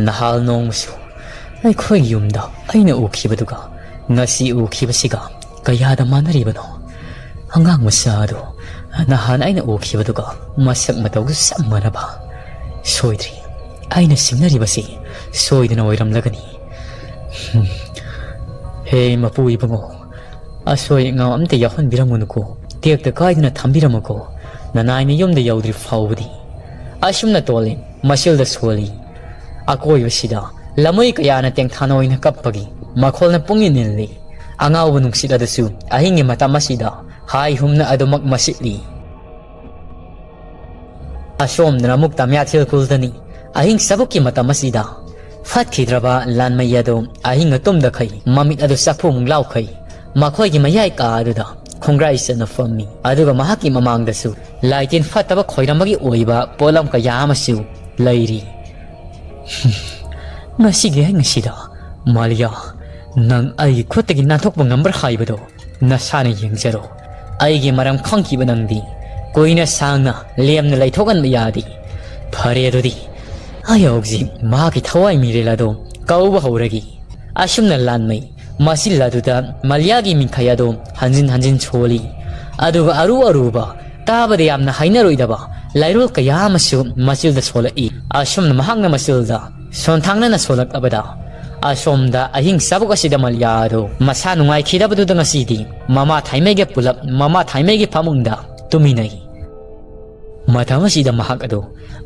ꯅꯍꯥꯜ ꯅꯣꯡꯃꯁꯨ ꯑꯩꯈꯣꯏꯒꯤ ꯌꯨꯝꯗ ꯑꯩꯅ ꯎꯈꯤꯕꯗꯨꯒ ꯉꯁꯤ ꯎꯈꯤꯕꯁꯤꯒ ꯀꯌꯥꯗ ꯃꯥꯟꯅꯔꯤꯕꯅꯣ? ꯑꯉꯥꯡ ꯃꯆꯥ ꯑꯗꯨ ꯅꯍꯥꯟ ꯑꯩꯅ ꯎꯈꯤꯕꯗꯨꯒ ꯃꯁꯛ ꯃꯇꯧꯗꯨ ꯆꯞ ꯃꯥꯟꯅꯕ꯫ ꯁꯣꯏꯗ꯭ꯔꯤ, ꯑꯩꯅ ꯆꯤꯡꯅꯔꯤꯕꯁꯤ ꯁꯣꯏꯗꯅ ꯑꯣꯏꯔꯝꯂꯒꯅꯤ꯫ ꯍꯝ꯫ ꯍꯦ ꯃꯄꯨ ꯏꯕꯨꯡꯉꯣ, ꯑꯁꯣꯏ ꯑꯉꯥꯝ ꯑꯝꯇ ꯌꯥꯎꯍꯟꯕꯤꯔꯝꯒꯅꯨꯀꯣ꯫ ꯇꯦꯛꯇ ꯀꯥꯏꯗꯅ ꯊꯝꯕꯤꯔꯝꯃꯨꯀꯣ, ꯅꯅꯥꯏꯅ ꯌꯨꯝꯗ ꯌꯧꯗ꯭ꯔꯤ ꯐꯥꯎꯕꯗꯤ꯫" ꯑꯁꯨꯝꯅ ꯇꯣꯜꯂꯤ ꯃꯁꯤꯜꯗ ꯁꯣꯜꯂꯤ꯫ ꯑꯀꯣꯏꯕꯁꯤꯗ ꯂꯃꯣꯏ ꯀꯌꯥꯅ ꯇꯦꯡꯊꯥꯅ ꯑꯣꯏꯅ ꯀꯞꯄꯒꯤ ꯃꯈꯣꯜꯅ ꯄꯨꯡꯅꯤꯜ ꯅꯤꯜꯂꯤ꯫ ꯑꯉꯥꯎꯕ ꯅꯨꯡꯁꯤꯠ ꯑꯗꯨꯁꯨ ꯑꯍꯤꯡꯒꯤ ꯃꯇꯝ ꯑꯁꯤꯗ ꯍꯥꯏ ꯍꯨꯝꯅ ꯑꯗꯨꯃꯛ ꯃꯁꯤꯠꯂꯤ꯫ ꯑꯁꯣꯝꯗꯅ ꯑꯃꯨꯛ ꯇꯝꯌꯥꯊꯦꯜ ꯈꯨꯜꯗꯅꯤ꯫ ꯑꯍꯤꯡ ꯆꯕꯨꯛꯀꯤ ꯃꯇꯝ ꯑꯁꯤꯗ ꯐꯠꯈꯤꯗ꯭ꯔꯕ ꯂꯥꯟꯃꯩ ꯑꯗꯨ ꯑꯍꯤꯡ ꯑꯇꯨꯝꯗꯈꯩ ꯃꯃꯤꯠ ꯑꯗꯨ ꯆꯐꯨꯃꯨꯛ ꯂꯥꯎꯈꯩ ꯃꯈꯣꯏꯒꯤ ꯃꯌꯥꯏ ꯀꯥ ꯑꯗꯨꯗ ꯈꯣꯡꯒ꯭ꯔꯥꯏ ꯆꯟꯅ ꯐꯝꯃꯤ꯫ ꯑꯗꯨꯒ ꯃꯍꯥꯛꯀꯤ ꯃꯃꯥꯡꯗꯁꯨ ꯂꯥꯏꯇꯤꯟ ꯐꯠꯇꯕ ꯈꯣꯏꯔꯝꯕꯒꯤ ꯑꯣꯏꯕ ꯄꯣꯠꯂꯝ ꯀꯌꯥ ꯑꯃꯁꯨ ꯂꯩꯔꯤ꯫ ꯉꯁꯤꯒꯤ ꯉꯁꯤꯗ, ꯃꯥꯂꯤꯌꯥ, ꯅꯪ ꯑꯩꯒꯤ ꯈꯨꯠꯇꯒꯤ ꯅꯥꯟꯊꯣꯛꯄ ꯉꯝꯕ꯭ꯔꯥ ꯍꯥꯏꯕꯗꯣ ꯅꯁꯥꯅ ꯌꯦꯡꯖꯔꯣ꯫ ꯑꯩꯒꯤ ꯃꯔꯝ ꯈꯪꯈꯤꯕ ꯅꯪꯗꯤ ꯀꯨꯏꯅ ꯁꯥꯡꯅ ꯂꯦꯝꯅ ꯂꯩꯊꯣꯛꯍꯟꯕ ꯌꯥꯗꯦ꯫ ꯐꯔꯦ ꯑꯗꯨꯗꯤ, ꯑꯩ ꯍꯧꯖꯤꯛ ꯃꯍꯥꯛꯀꯤ ꯊꯋꯥꯏ ꯃꯤꯔꯦꯜ ꯑꯗꯣ ꯀꯧꯕ ꯍꯧꯔꯒꯦ꯫ ꯑꯁꯨꯝꯅ ꯂꯥꯟꯃꯩ ꯃꯆꯤꯜ ꯑꯗꯨꯗ ꯃꯥꯂꯤꯌꯥꯒꯤ ꯃꯤꯡꯈꯥꯏ ꯑꯗꯣ ꯍꯟꯖꯤꯟ ꯍꯟꯖꯤꯟ ꯁꯣꯜꯂꯤ꯫ ꯑꯗꯨꯒ ꯑꯔꯨ ꯑꯔꯨꯕ, ꯇꯥꯕꯗ ꯌꯥꯝꯅ ꯍꯩꯅꯔꯣꯏꯗꯕ ꯂꯥꯏꯔꯣꯜ ꯀꯌꯥ ꯑꯃꯁꯨ ꯃꯆꯤꯜꯗ ꯁꯣꯜꯂꯛꯏ꯫ ꯑꯁꯨꯝꯅ ꯃꯍꯥꯛꯅ ꯃꯆꯤꯜꯗ ꯁꯣꯟꯊꯥꯡꯅꯅ ꯁꯣꯜꯂꯛꯂꯕꯗ, ꯑꯁꯣꯝꯗ ꯑꯍꯤꯡ ꯆꯥꯕꯣꯛ ꯑꯁꯤꯗ ꯃꯥꯂꯤꯌꯥ ꯑꯗꯨ ꯃꯁꯥ ꯅꯨꯡꯉꯥꯏꯈꯤꯗꯕꯗꯨꯗ ꯉꯁꯤꯗꯤ ꯃꯃꯥ ꯊꯥꯏꯃꯩꯒ ꯄꯨꯂꯞ ꯃꯃꯥ ꯊꯥꯏꯃꯩꯒꯤ ꯐꯃꯨꯡꯗ ꯇꯨꯝꯃꯤꯟꯅꯩ꯫ ꯃꯇꯝ ꯑꯁꯤꯗ ꯃꯍꯥꯛ ꯑꯗꯨ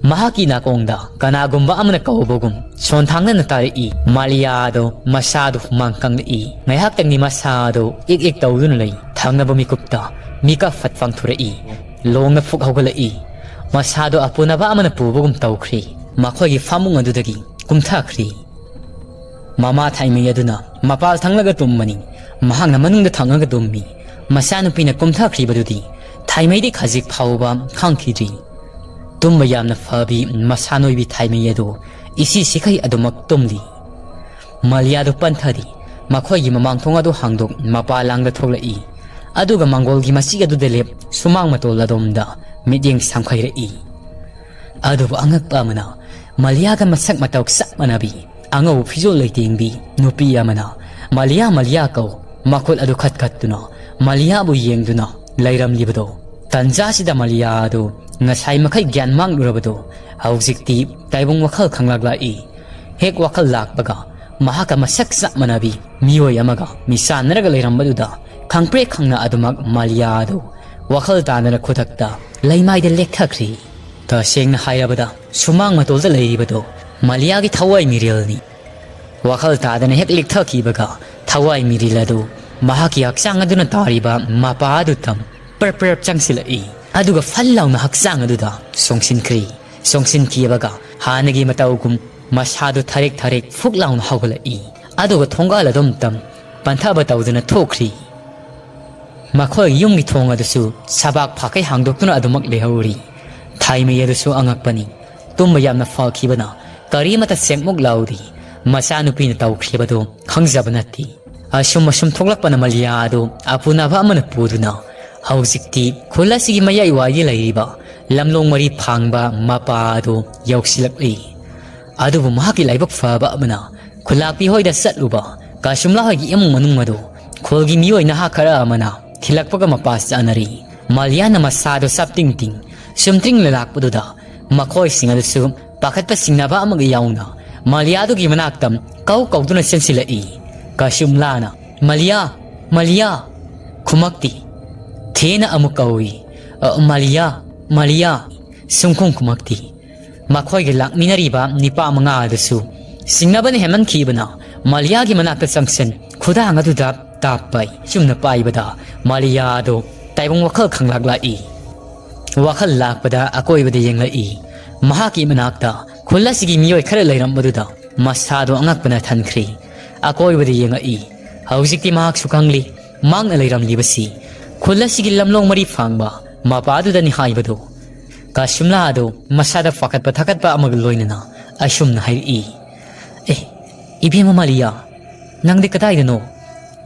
ꯃꯍꯥꯛꯀꯤ ꯅꯥꯀꯣꯡꯗ ꯀꯅꯥꯒꯨꯝꯕ ꯑꯃꯅ ꯀꯧꯕꯒꯨꯝ ꯁꯣꯟꯊꯥꯡꯅꯅ ꯇꯥꯔꯛꯏ꯫ ꯃꯥꯂꯤꯌꯥ ꯑꯗꯨ ꯃꯁꯥꯗꯨ ꯍꯨꯃꯥꯡ ꯀꯪꯂꯛꯏ꯫ ꯉꯥꯏꯍꯥꯛꯇꯪꯗꯤ ꯃꯁꯥ ꯑꯗꯨ ꯏꯛ ꯏꯛ ꯇꯧꯗꯨꯅ ꯂꯩ꯫ ꯊꯪꯅꯕ ꯃꯤꯀꯨꯞꯇ ꯃꯤꯀꯞ ꯐꯠ ꯄꯥꯡꯊꯣꯔꯛꯏ꯫ ꯂꯣꯡꯅ ꯐꯨꯛ ꯍꯧꯒꯠꯂꯛꯏ꯫ ꯃꯁꯥꯗꯨ ꯑꯄꯨꯅꯕ ꯑꯃꯅ ꯄꯨꯕꯒꯨꯝ ꯇꯧꯈ꯭ꯔꯤ꯫ ꯃꯈꯣꯏꯒꯤ ꯐꯃꯨꯡ ꯑꯗꯨꯗꯒꯤ ꯀꯨꯝꯊꯈ꯭ꯔꯤ꯫ ꯃꯃꯥ ꯊꯥꯏꯃꯩ ꯑꯗꯨꯅ ꯃꯄꯥꯜ ꯊꯪꯂꯒ ꯇꯨꯝꯕꯅꯤ꯫ ꯃꯍꯥꯛꯅ ꯃꯅꯨꯡꯗ ꯊꯪꯂꯒ ꯇꯨꯝꯃꯤ꯫ ꯃꯆꯥꯅꯨꯄꯤꯅ ꯀꯨꯝꯊꯈ꯭ꯔꯤꯕꯗꯨꯗꯤ ꯊꯥꯏꯃꯩꯗꯤ ꯈꯖꯤꯛ ꯐꯥꯎꯕ ꯈꯪꯈꯤꯗ꯭ꯔꯤ꯫ ꯇꯨꯝꯕ ꯌꯥꯝꯅ ꯐꯕꯤ ꯃꯁꯥ ꯅꯣꯏꯕꯤ ꯊꯥꯏꯃꯩ ꯑꯗꯨ ꯏꯁꯤ ꯁꯤꯈꯩ ꯑꯗꯨꯃꯛ ꯇꯨꯝꯂꯤ꯫ ꯃꯥꯂꯤꯌꯥꯗꯨ ꯄꯟꯊꯗꯤ ꯃꯈꯣꯏꯒꯤ ꯃꯃꯥꯡ ꯊꯣꯡ ꯑꯗꯨ ꯍꯥꯡꯗꯣꯛ ꯃꯄꯥ ꯂꯥꯡꯗ ꯊꯣꯛꯂꯛꯏ꯫ ꯑꯗꯨꯒ ꯃꯪꯒꯣꯜꯒꯤ ꯃꯆꯤ ꯑꯗꯨꯗ ꯂꯦꯞ ꯁꯨꯃꯥꯡ ꯃꯇꯣꯜ ꯑꯗꯣꯝꯗ ꯃꯤꯠꯌꯦꯡ ꯁꯝꯈꯩꯔꯛꯏ꯫ ꯑꯗꯨꯕꯨ ꯑꯉꯛꯄ ꯑꯃꯅ, ꯃꯥꯂꯤꯌꯥꯒ ꯃꯁꯛ ꯃꯇꯧ ꯆꯞ ꯃꯥꯟꯅꯕꯤ, ꯑꯉꯧꯕ ꯐꯤꯖꯣꯜ ꯂꯩꯇꯦꯡꯕꯤ ꯅꯨꯄꯤ ꯑꯃꯅ ꯃꯥꯂꯤꯌꯥ, ꯃꯥꯂꯤꯌꯥ ꯀꯧ ꯃꯈꯨꯠ ꯑꯗꯨ ꯈꯠ ꯈꯠꯇꯨꯅ ꯃꯥꯂꯤꯌꯥꯕꯨ ꯌꯦꯡꯗꯨꯅ ꯂꯩꯔꯝꯂꯤꯕꯗꯣ꯫ ꯇꯟꯖꯥꯁꯤꯗ ꯃꯥꯂꯤꯌꯥ ꯑꯗꯨ ꯉꯁꯥꯏ ꯃꯈꯩ ꯒ꯭ꯌꯥꯟ ꯃꯥꯡꯂꯨꯔꯕꯗꯣ ꯍꯧꯖꯤꯛꯇꯤ ꯇꯥꯏꯕꯪ ꯋꯥꯈꯜ ꯈꯪꯂꯛ ꯂꯥꯛꯏ꯫ ꯍꯦꯛ ꯋꯥꯈꯜ ꯂꯥꯛꯄꯒ ꯃꯍꯥꯛꯀ ꯃꯁꯛ ꯆꯞ ꯃꯥꯟꯅꯕꯤ ꯃꯤꯑꯣꯏ ꯑꯃꯒ ꯃꯤꯆꯥꯟꯅꯔꯒ ꯂꯩꯔꯝꯕꯗꯨꯗ ꯈꯪꯄ꯭ꯔꯦꯛ ꯈꯪꯅ ꯑꯗꯨꯃꯛ ꯃꯥꯂꯤꯌꯥ ꯑꯗꯨ ꯋꯥꯈꯜ ꯇꯥꯗꯅ ꯈꯨꯗꯛꯇ ꯂꯩꯃꯥꯏꯗ ꯂꯦꯛꯊꯈ꯭ꯔꯤ꯫ ꯇꯁꯦꯡꯅ ꯍꯥꯏꯔꯕꯗ ꯁꯨꯃꯥꯡ ꯃꯇꯣꯜꯗ ꯂꯩꯔꯤꯕꯗꯣ ꯃꯥꯂꯤꯌꯥꯒꯤ ꯊꯋꯥꯏ ꯃꯤꯔꯦꯜꯅꯤ꯫ ꯋꯥꯈꯜ ꯇꯥꯗꯅ ꯍꯦꯛ ꯂꯦꯛꯊꯈꯤꯕꯒ ꯊꯋꯥꯏ ꯃꯤꯔꯦꯜ ꯑꯗꯨ ꯃꯍꯥꯛꯀꯤ ꯍꯛꯆꯥꯡ ꯑꯗꯨꯅ ꯇꯥꯔꯤꯕ ꯃꯄꯥ ꯑꯗꯨ ꯇꯝ ꯄ꯭ꯔꯞ ꯄ꯭ꯔꯞ ꯆꯪꯁꯤꯜꯂꯛꯏ꯫ ꯑꯗꯨꯒ ꯐꯜ ꯂꯥꯎꯅ ꯍꯛꯆꯥꯡ ꯑꯗꯨꯗ ꯆꯣꯡꯁꯤꯟꯈ꯭ꯔꯤ꯫ ꯆꯣꯡꯁꯤꯟꯈꯤꯕꯒ ꯍꯥꯟꯅꯒꯤ ꯃꯇꯧꯒꯨꯝ ꯃꯁꯥꯗꯨ ꯊꯔꯦꯛ ꯊꯔꯦꯛ ꯐꯨꯛ ꯂꯥꯎꯅ ꯍꯧꯒꯠꯂꯛꯏ꯫ ꯑꯗꯨꯒ ꯊꯣꯡꯒꯥꯜ ꯑꯗꯨꯝ ꯇꯝ ꯄꯟꯊꯕ ꯇꯧꯗꯨꯅ ꯊꯣꯛꯈ꯭ꯔꯤ꯫ ꯃꯈꯣꯏꯒꯤ ꯌꯨꯝꯒꯤ ꯊꯣꯡ ꯑꯗꯨꯁꯨ ꯁꯕꯥꯛ ꯐꯥꯈꯩ ꯍꯥꯡꯗꯣꯛꯇꯨꯅ ꯑꯗꯨꯃꯛ ꯂꯩꯍꯧꯔꯤ꯫ ꯊꯥꯏꯃꯩ ꯑꯗꯨꯁꯨ ꯑꯉꯛꯄꯅꯤ꯫ ꯇꯨꯝꯕ ꯌꯥꯝꯅ ꯐꯈꯤꯕꯅ ꯀꯔꯤꯃꯠꯇ ꯆꯦꯛꯃꯨꯛ ꯂꯥꯎꯗꯦ꯫ ꯃꯆꯥꯅꯨꯄꯤꯅ ꯇꯧꯈ꯭ꯔꯤꯕꯗꯨ ꯈꯪꯖꯕ ꯅꯠꯇꯦ꯫ ꯑꯁꯨꯝ ꯑꯁꯨꯝ ꯊꯣꯛꯂꯛꯄꯅ ꯃꯂꯤꯌꯥ ꯑꯗꯨ ꯑꯄꯨꯅꯕ ꯑꯃꯅ ꯄꯨꯗꯨꯅ ꯍꯧꯖꯤꯛꯇꯤ ꯈꯨꯜ ꯑꯁꯤꯒꯤ ꯃꯌꯥꯏꯋꯥꯏꯒꯤ ꯂꯩꯔꯤꯕ ꯂꯝꯂꯣꯡ ꯃꯔꯤ ꯐꯥꯡꯕ ꯃꯄꯥ ꯑꯗꯨ ꯌꯧꯁꯤꯜꯂꯛꯂꯤ꯫ ꯑꯗꯨꯕꯨ ꯃꯍꯥꯛꯀꯤ ꯂꯥꯏꯕꯛ ꯐꯕ ꯑꯃꯅ ꯈꯨꯜꯂꯥꯛꯄꯤ ꯍꯣꯏꯗ ꯆꯠꯂꯨꯕ ꯀꯥꯁꯨꯝꯂꯥ ꯍꯣꯏꯒꯤ ꯏꯃꯨꯡ ꯃꯅꯨꯡ ꯑꯗꯨ ꯈꯨꯜꯒꯤ ꯃꯤꯑꯣꯏ ꯅꯍꯥ ꯈꯔ ꯑꯃꯅ ꯊꯤꯜꯂꯛꯄꯒ ꯃꯄꯥ ꯆꯥꯅꯔꯤ꯫ ꯃꯥꯂꯤꯌꯥꯅ ꯃꯁꯥꯗꯨ ꯆꯞꯇꯤꯡ ꯇꯤꯡ ꯁꯨꯝꯇ꯭ꯔꯤꯡ ꯂꯥꯛꯄꯗꯨꯗ ꯃꯈꯣꯏꯁꯤꯡ ꯑꯗꯨꯁꯨ ꯄꯥꯈꯠꯄ ꯆꯤꯡꯅꯕ ꯑꯃꯒ ꯌꯥꯎꯅ ꯃꯥꯂꯤꯌꯥꯗꯨꯒꯤ ꯃꯅꯥꯛꯇ ꯀꯧ ꯀꯧꯗꯨꯅ ꯆꯦꯟꯁꯤꯜꯂꯛꯏ꯫ ꯀꯥꯁꯨꯝꯂꯥꯅ, "ꯃꯥꯂꯤꯌꯥ! ꯃꯥꯂꯤꯌꯥ!" ꯈꯨꯃꯛꯇꯤ꯫ ꯊꯦꯅ ꯑꯃꯨꯛ ꯀꯧꯏ, "ꯑ, ꯃꯥꯂꯤꯌꯥ! ꯃꯥꯂꯤꯌꯥ!" ꯁꯨꯡꯈꯨꯝ ꯈꯨꯃꯛꯇꯤ꯫ ꯃꯈꯣꯏꯒ ꯂꯥꯛꯃꯤꯟꯅꯔꯤꯕ ꯅꯤꯄꯥ ꯃꯉꯥ ꯑꯗꯨꯁꯨ ꯆꯤꯡꯅꯕꯅ ꯍꯦꯟꯃꯟꯈꯤꯕꯅ ꯃꯥꯂꯤꯌꯥꯒꯤ ꯃꯅꯥꯛꯇ ꯆꯪꯁꯤꯟ ꯈꯨꯗꯥꯡ ꯑꯗꯨꯗ ꯇꯥꯞꯄ ꯆꯨꯝꯅ ꯄꯥꯏꯕꯗ ꯃꯥꯂꯤꯌꯥ ꯑꯗꯨ ꯇꯥꯏꯕꯪ ꯋꯥꯈꯜ ꯈꯪꯂꯥꯛ ꯂꯥꯛꯏ꯫ ꯋꯥꯈꯜ ꯂꯥꯛꯄꯗ ꯑꯀꯣꯏꯕꯗ ꯌꯦꯡꯂꯛꯏ꯫ ꯃꯍꯥꯛꯀꯤ ꯃꯅꯥꯛꯇ ꯈꯨꯜ ꯑꯁꯤꯒꯤ ꯃꯤꯑꯣꯏ ꯈꯔ ꯂꯩꯔꯝꯕꯗꯨꯗ ꯃꯁꯥꯗꯣ ꯑꯉꯛꯄꯅ ꯊꯟꯈ꯭ꯔꯦ꯫ ꯑꯀꯣꯏꯕꯗ ꯌꯦꯡꯉꯛꯏ꯫ ꯍꯧꯖꯤꯛꯇꯤ ꯃꯍꯥꯛꯁꯨ ꯈꯪꯂꯤ, ꯃꯍꯥꯛꯅ ꯂꯩꯔꯝꯂꯤꯕꯁꯤ ꯈꯨꯜ ꯑꯁꯤꯒꯤ ꯂꯝꯂꯣꯡ ꯃꯔꯤ ꯐꯥꯡꯕ ꯃꯄꯥꯗꯨꯗꯅꯤ ꯍꯥꯏꯕꯗꯨ꯫ ꯀꯥꯁꯨꯝꯂꯥ ꯑꯗꯨ ꯃꯁꯥꯗ ꯄꯥꯈꯠꯄ ꯊꯥꯀꯠꯄ ꯑꯃꯒ ꯂꯣꯏꯅꯅ ꯑꯁꯨꯝꯅ ꯍꯥꯏꯔꯛꯏ, "ꯑꯦ, ꯏꯕꯦꯝꯃ ꯃꯥꯂꯤꯌꯥ, ꯅꯪꯗꯤ ꯀꯗꯥꯏꯗꯅꯣ?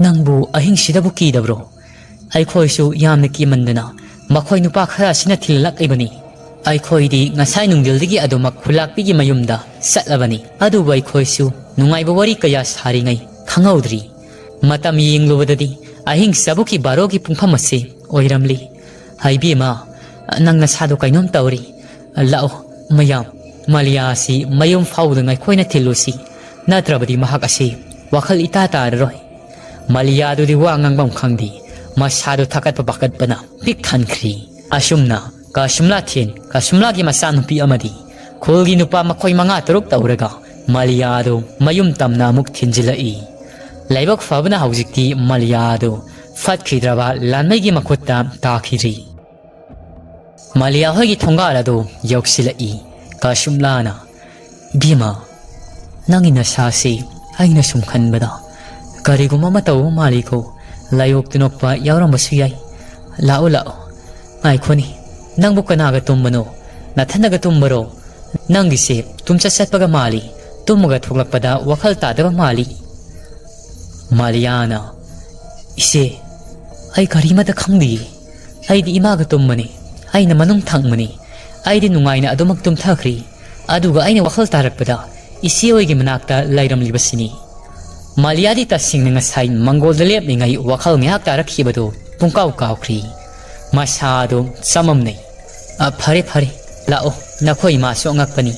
ꯅꯪꯕꯨ ꯑꯍꯤꯡꯁꯤꯗꯕꯨ ꯀꯤꯗꯕ꯭ꯔꯣ? ꯑꯩꯈꯣꯏꯁꯨ ꯌꯥꯝꯅ ꯀꯤꯃꯟꯗꯅ ꯃꯈꯣꯏ ꯅꯨꯄꯥ ꯈꯔ ꯑꯁꯤꯅ ꯊꯤꯜꯂꯛꯂꯤꯕꯅꯤ꯫ ꯑꯩꯈꯣꯏꯗꯤ ꯉꯁꯥꯏ ꯅꯨꯡꯊꯤꯜꯗꯒꯤ ꯑꯗꯨꯃꯛ ꯈꯨꯂꯥꯛꯄꯤꯒꯤ ꯃꯌꯨꯝꯗ ꯆꯠꯂꯕꯅꯤ, ꯑꯗꯨꯕꯨ ꯑꯩꯈꯣꯏꯁꯨ ꯅꯨꯡꯉꯥꯏꯕ ꯋꯥꯔꯤ ꯀꯌꯥ ꯁꯥꯔꯤꯉꯩ ꯈꯪꯍꯧꯗ꯭ꯔꯤ꯫ ꯃꯇꯝ ꯌꯦꯡꯂꯨꯕꯗꯗꯤ ꯑꯍꯤꯡ ꯆꯕꯨꯛꯀꯤ ꯕꯥꯔꯣꯒꯤ ꯄꯨꯡꯐꯝ ꯑꯁꯤ ꯑꯣꯏꯔꯝꯂꯤ꯫ ꯍꯥꯏꯕꯦꯝꯃ, ꯅꯪ ꯅꯁꯥꯗꯣ ꯀꯩꯅꯣꯝ ꯇꯧꯔꯤ꯫ ꯂꯥꯛꯑꯣ ꯃꯌꯥꯝ, ꯃꯥꯂꯤꯌꯥ ꯑꯁꯤ ꯃꯌꯨꯝ ꯐꯥꯎꯗꯅ ꯑꯩꯈꯣꯏꯅ ꯊꯤꯜꯂꯨꯁꯤ, ꯅꯠꯇ꯭ꯔꯕꯗꯤ ꯃꯍꯥꯛ ꯑꯁꯤ ꯋꯥꯈꯜ ꯏꯇꯥ ꯇꯥꯔꯔꯣꯏ꯫" ꯃꯥꯂꯤꯌꯥꯗꯨꯗꯤ ꯋꯥ ꯉꯥꯡꯐꯝ ꯈꯪꯗꯦ꯫ ꯃꯁꯥꯗꯨ ꯊꯥꯀꯠꯄ ꯄꯥꯈꯠꯄꯅ ꯄꯤꯛ ꯊꯟꯈ꯭ꯔꯤ꯫ ꯑꯁꯨꯝꯅ ꯀꯥꯁꯨꯝꯂꯥ ꯊꯦꯟ, ꯀꯥꯁꯨꯝꯂꯥꯒꯤ ꯃꯆꯥꯅꯨꯄꯤ ꯑꯃꯗꯤ ꯈꯨꯜꯒꯤ ꯅꯨꯄꯥ ꯃꯈꯣꯏ ꯃꯉꯥ ꯇꯔꯨꯛ ꯇꯧꯔꯒ ꯃꯥꯂꯤꯌꯥꯗꯨ ꯃꯌꯨꯝ ꯇꯝꯅ ꯑꯃꯨꯛ ꯊꯤꯟꯖꯤꯜꯂꯛꯏ꯫ ꯂꯥꯏꯕꯛ ꯐꯕꯅ ꯍꯧꯖꯤꯛꯇꯤ ꯃꯥꯂꯤꯌꯥꯗꯨ ꯐꯠꯈꯤꯗ꯭ꯔꯕ ꯂꯥꯟꯃꯩꯒꯤ ꯃꯈꯨꯠꯇ ꯇꯥꯈꯤꯗ꯭ꯔꯤ꯫ ꯃꯥꯂꯤꯌꯥ ꯍꯣꯏꯒꯤ ꯊꯣꯡꯒꯥꯜ ꯑꯗꯨ ꯌꯧꯁꯤꯜꯂꯛꯏ꯫ ꯀꯥꯁꯨꯝꯂꯥꯅ, "ꯏꯕꯦꯝꯃ, ꯅꯪꯒꯤ ꯅꯁꯥꯁꯤ ꯑꯩꯅ ꯁꯨꯝ ꯈꯟꯕꯗ ꯀꯔꯤꯒꯨꯝꯕ ꯑꯃ ꯇꯧꯕ ꯃꯥꯜꯂꯤꯀꯣ꯫ ꯂꯥꯏꯑꯣꯛꯇꯨ ꯅꯣꯛꯄ ꯌꯥꯎꯔꯝꯕꯁꯨ ꯌꯥꯏ꯫ "ꯂꯥꯛꯑꯣ, ꯂꯥꯛꯑꯣ꯫ ꯉꯥꯏꯈꯣꯅꯤ, ꯅꯪꯕꯨ ꯀꯅꯥꯒ ꯇꯨꯝꯕꯅꯣ? ꯅꯊꯟꯗꯒ ꯇꯨꯝꯕꯔꯣ? ꯅꯪꯒꯤꯁꯦ ꯇꯨꯝꯆꯠ ꯆꯠꯄꯒ ꯃꯥꯜꯂꯤ, ꯇꯨꯝꯃꯒ ꯊꯣꯛꯂꯛꯄꯗ ꯋꯥꯈꯜ ꯇꯥꯗꯕ ꯃꯥꯜꯂꯤ꯫" ꯃꯥꯂꯤꯌꯥꯅ, "ꯏꯆꯦ, ꯑꯩ ꯀꯔꯤꯃꯇ ꯈꯪꯗꯤꯌꯦ꯫ ꯑꯩꯗꯤ ꯏꯃꯥꯒ ꯇꯨꯝꯕꯅꯤ꯫ ꯑꯩꯅ ꯃꯅꯨꯡ ꯊꯪꯕꯅꯤ꯫ ꯑꯩꯗꯤ ꯅꯨꯡꯉꯥꯏꯅ ꯑꯗꯨꯃꯛ ꯇꯨꯝꯊꯈ꯭ꯔꯤ꯫ ꯑꯗꯨꯒ ꯑꯩꯅ ꯋꯥꯈꯜ ꯇꯥꯔꯛꯄꯗ ꯏꯆꯦ ꯍꯣꯏꯒꯤ ꯃꯅꯥꯛꯇ ꯂꯩꯔꯝꯂꯤꯕꯁꯤꯅꯤ꯫" ꯃꯥꯂꯤꯌꯥꯗꯤ ꯇꯁꯦꯡꯅ ꯉꯁꯥꯏ ꯃꯪꯒꯣꯜꯗ ꯂꯦꯞꯂꯤꯉꯩ ꯋꯥꯈꯜ ꯉꯥꯏꯍꯥꯛ ꯇꯥꯔꯛꯈꯤꯕꯗꯨ ꯄꯨꯡꯀꯥꯎ ꯀꯥꯎꯈ꯭ꯔꯤ꯫ ꯃꯁꯥꯗꯨ ꯆꯃꯝꯅꯩ꯫ "ꯑ, ꯐꯔꯦ, ꯐꯔꯦ, ꯂꯥꯛꯑꯣ, ꯅꯈꯣꯏ ꯏꯃꯥꯁꯨ ꯑꯉꯛꯄꯅꯤ,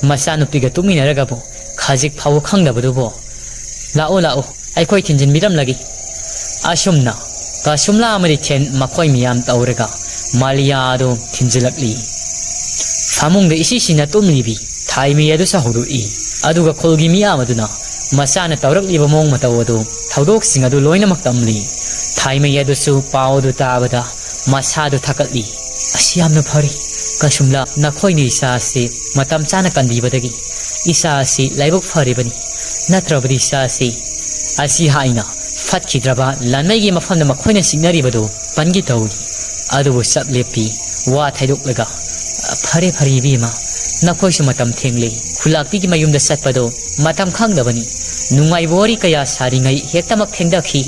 ꯃꯆꯥꯅꯨꯄꯤꯒ ꯇꯨꯃꯤꯟꯅꯔꯒꯕꯨ ꯈꯖꯤꯛ ꯐꯥꯎꯕ ꯈꯪꯗꯕꯗꯨꯕꯨ꯫ ꯂꯥꯛꯑꯣ, ꯂꯥꯛꯑꯣ, ꯑꯩꯈꯣꯏ ꯊꯤꯟꯖꯤꯟꯕꯤꯔꯝꯂꯒꯦ꯫" ꯑꯁꯨꯝꯅ ꯀꯁꯨꯝꯂꯥ ꯑꯃꯗꯤ ꯊꯦꯟ ꯃꯈꯣꯏ ꯃꯤꯌꯥꯝ ꯇꯧꯔꯒ ꯃꯥꯂꯤꯌꯥꯗꯨ ꯊꯤꯟꯖꯤꯜꯂꯛꯂꯤ꯫ ꯐꯃꯨꯡꯗ ꯏꯁꯤꯁꯤꯅ ꯇꯨꯝꯂꯤꯕꯤ ꯊꯥꯏꯃꯩ ꯑꯗꯨꯁꯨ ꯍꯧꯗꯣꯛꯏ꯫ ꯑꯗꯨꯒ ꯈꯨꯜꯒꯤ ꯃꯤꯌꯥꯝ ꯑꯗꯨꯅ ꯃꯆꯥꯅ ꯇꯧꯔꯛꯂꯤꯕ ꯃꯑꯣꯡ ꯃꯇꯧ ꯑꯗꯨ ꯊꯧꯗꯣꯛꯁꯤꯡ ꯑꯗꯨ ꯂꯣꯏꯅꯃꯛ ꯇꯝꯂꯤ꯫ ꯊꯥꯏꯃꯩ ꯑꯗꯨꯁꯨ ꯄꯥꯎ ꯑꯗꯨ ꯇꯥꯕꯗ ꯃꯁꯥꯗꯨ ꯊꯛꯀꯠꯂꯤ꯫ "ꯑꯁꯤ ꯌꯥꯝꯅ ꯐꯔꯦ꯫ ꯀꯁꯨꯝꯂꯥ, ꯅꯈꯣꯏꯅ ꯏꯆꯥ ꯑꯁꯤ ꯃꯇꯝ ꯆꯥꯅ ꯀꯟꯕꯤꯕꯗꯒꯤ ꯏꯆꯥ ꯑꯁꯤ ꯂꯥꯏꯕꯛ ꯐꯔꯤꯕꯅꯤ꯫ ꯅꯠꯇ꯭ꯔꯕꯗꯤ ꯏꯆꯥ ꯑꯁꯤ," ꯑꯁꯤ ꯍꯥꯏꯅ ꯐꯠꯈꯤꯗ꯭ꯔꯕ ꯂꯥꯟꯃꯩꯒꯤ ꯃꯐꯝꯗ ꯃꯈꯣꯏꯅ ꯆꯤꯡꯅꯔꯤꯕꯗꯨ ꯄꯟꯒꯦ ꯇꯧꯏ꯫ ꯑꯗꯨꯕꯨ ꯆꯞ ꯂꯦꯞꯄꯤ꯫ ꯋꯥ ꯊꯩꯗꯣꯛꯂꯒ, "ꯐꯔꯦ, ꯐꯔꯦ, ꯏꯕꯦꯝꯃ, ꯅꯈꯣꯏꯁꯨ ꯃꯇꯝ ꯊꯦꯡꯂꯦ꯫ ꯈꯨꯂꯥꯛꯄꯤꯒꯤ ꯃꯌꯨꯝꯗ ꯆꯠꯄꯗꯣ ꯃꯇꯝ ꯈꯪꯗꯕꯅꯤ꯫ ꯅꯨꯡꯉꯥꯏꯕ ꯋꯥꯔꯤ ꯀꯌꯥ ꯁꯥꯔꯤꯉꯩ ꯍꯦꯛꯇꯃꯛ ꯊꯦꯡꯗꯈꯤ꯫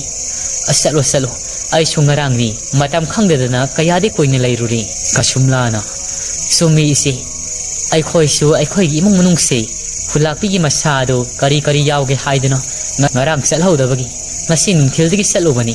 ꯑ, ꯆꯠꯂꯣ, ꯆꯠꯂꯣ꯫ ꯑꯩꯁꯨ ꯉꯔꯥꯡꯅꯤ ꯃꯇꯝ ꯈꯪꯗꯗꯅ ꯀꯌꯥꯗꯤ ꯀꯨꯏꯅ ꯂꯩꯔꯨꯔꯦ꯫" ꯀꯁꯨꯝꯂꯥꯅ, "ꯆꯨꯝꯃꯤ ꯏꯆꯦ, ꯑꯩꯈꯣꯏꯁꯨ ꯑꯩꯈꯣꯏꯒꯤ ꯏꯃꯨꯡ ꯃꯅꯨꯡꯁꯦ ꯈꯨꯂꯥꯛꯄꯤꯒꯤ ꯃꯁꯥꯗꯨ ꯀꯔꯤ ꯀꯔꯤ ꯌꯥꯎꯒꯦ ꯍꯥꯏꯗꯨꯅ ꯉ-, ꯉꯔꯥꯡ ꯆꯠꯍꯧꯗꯕꯒꯤ ꯉꯁꯤ ꯅꯨꯡꯊꯤꯜꯗꯒꯤ ꯆꯠꯂꯨꯕꯅꯤ꯫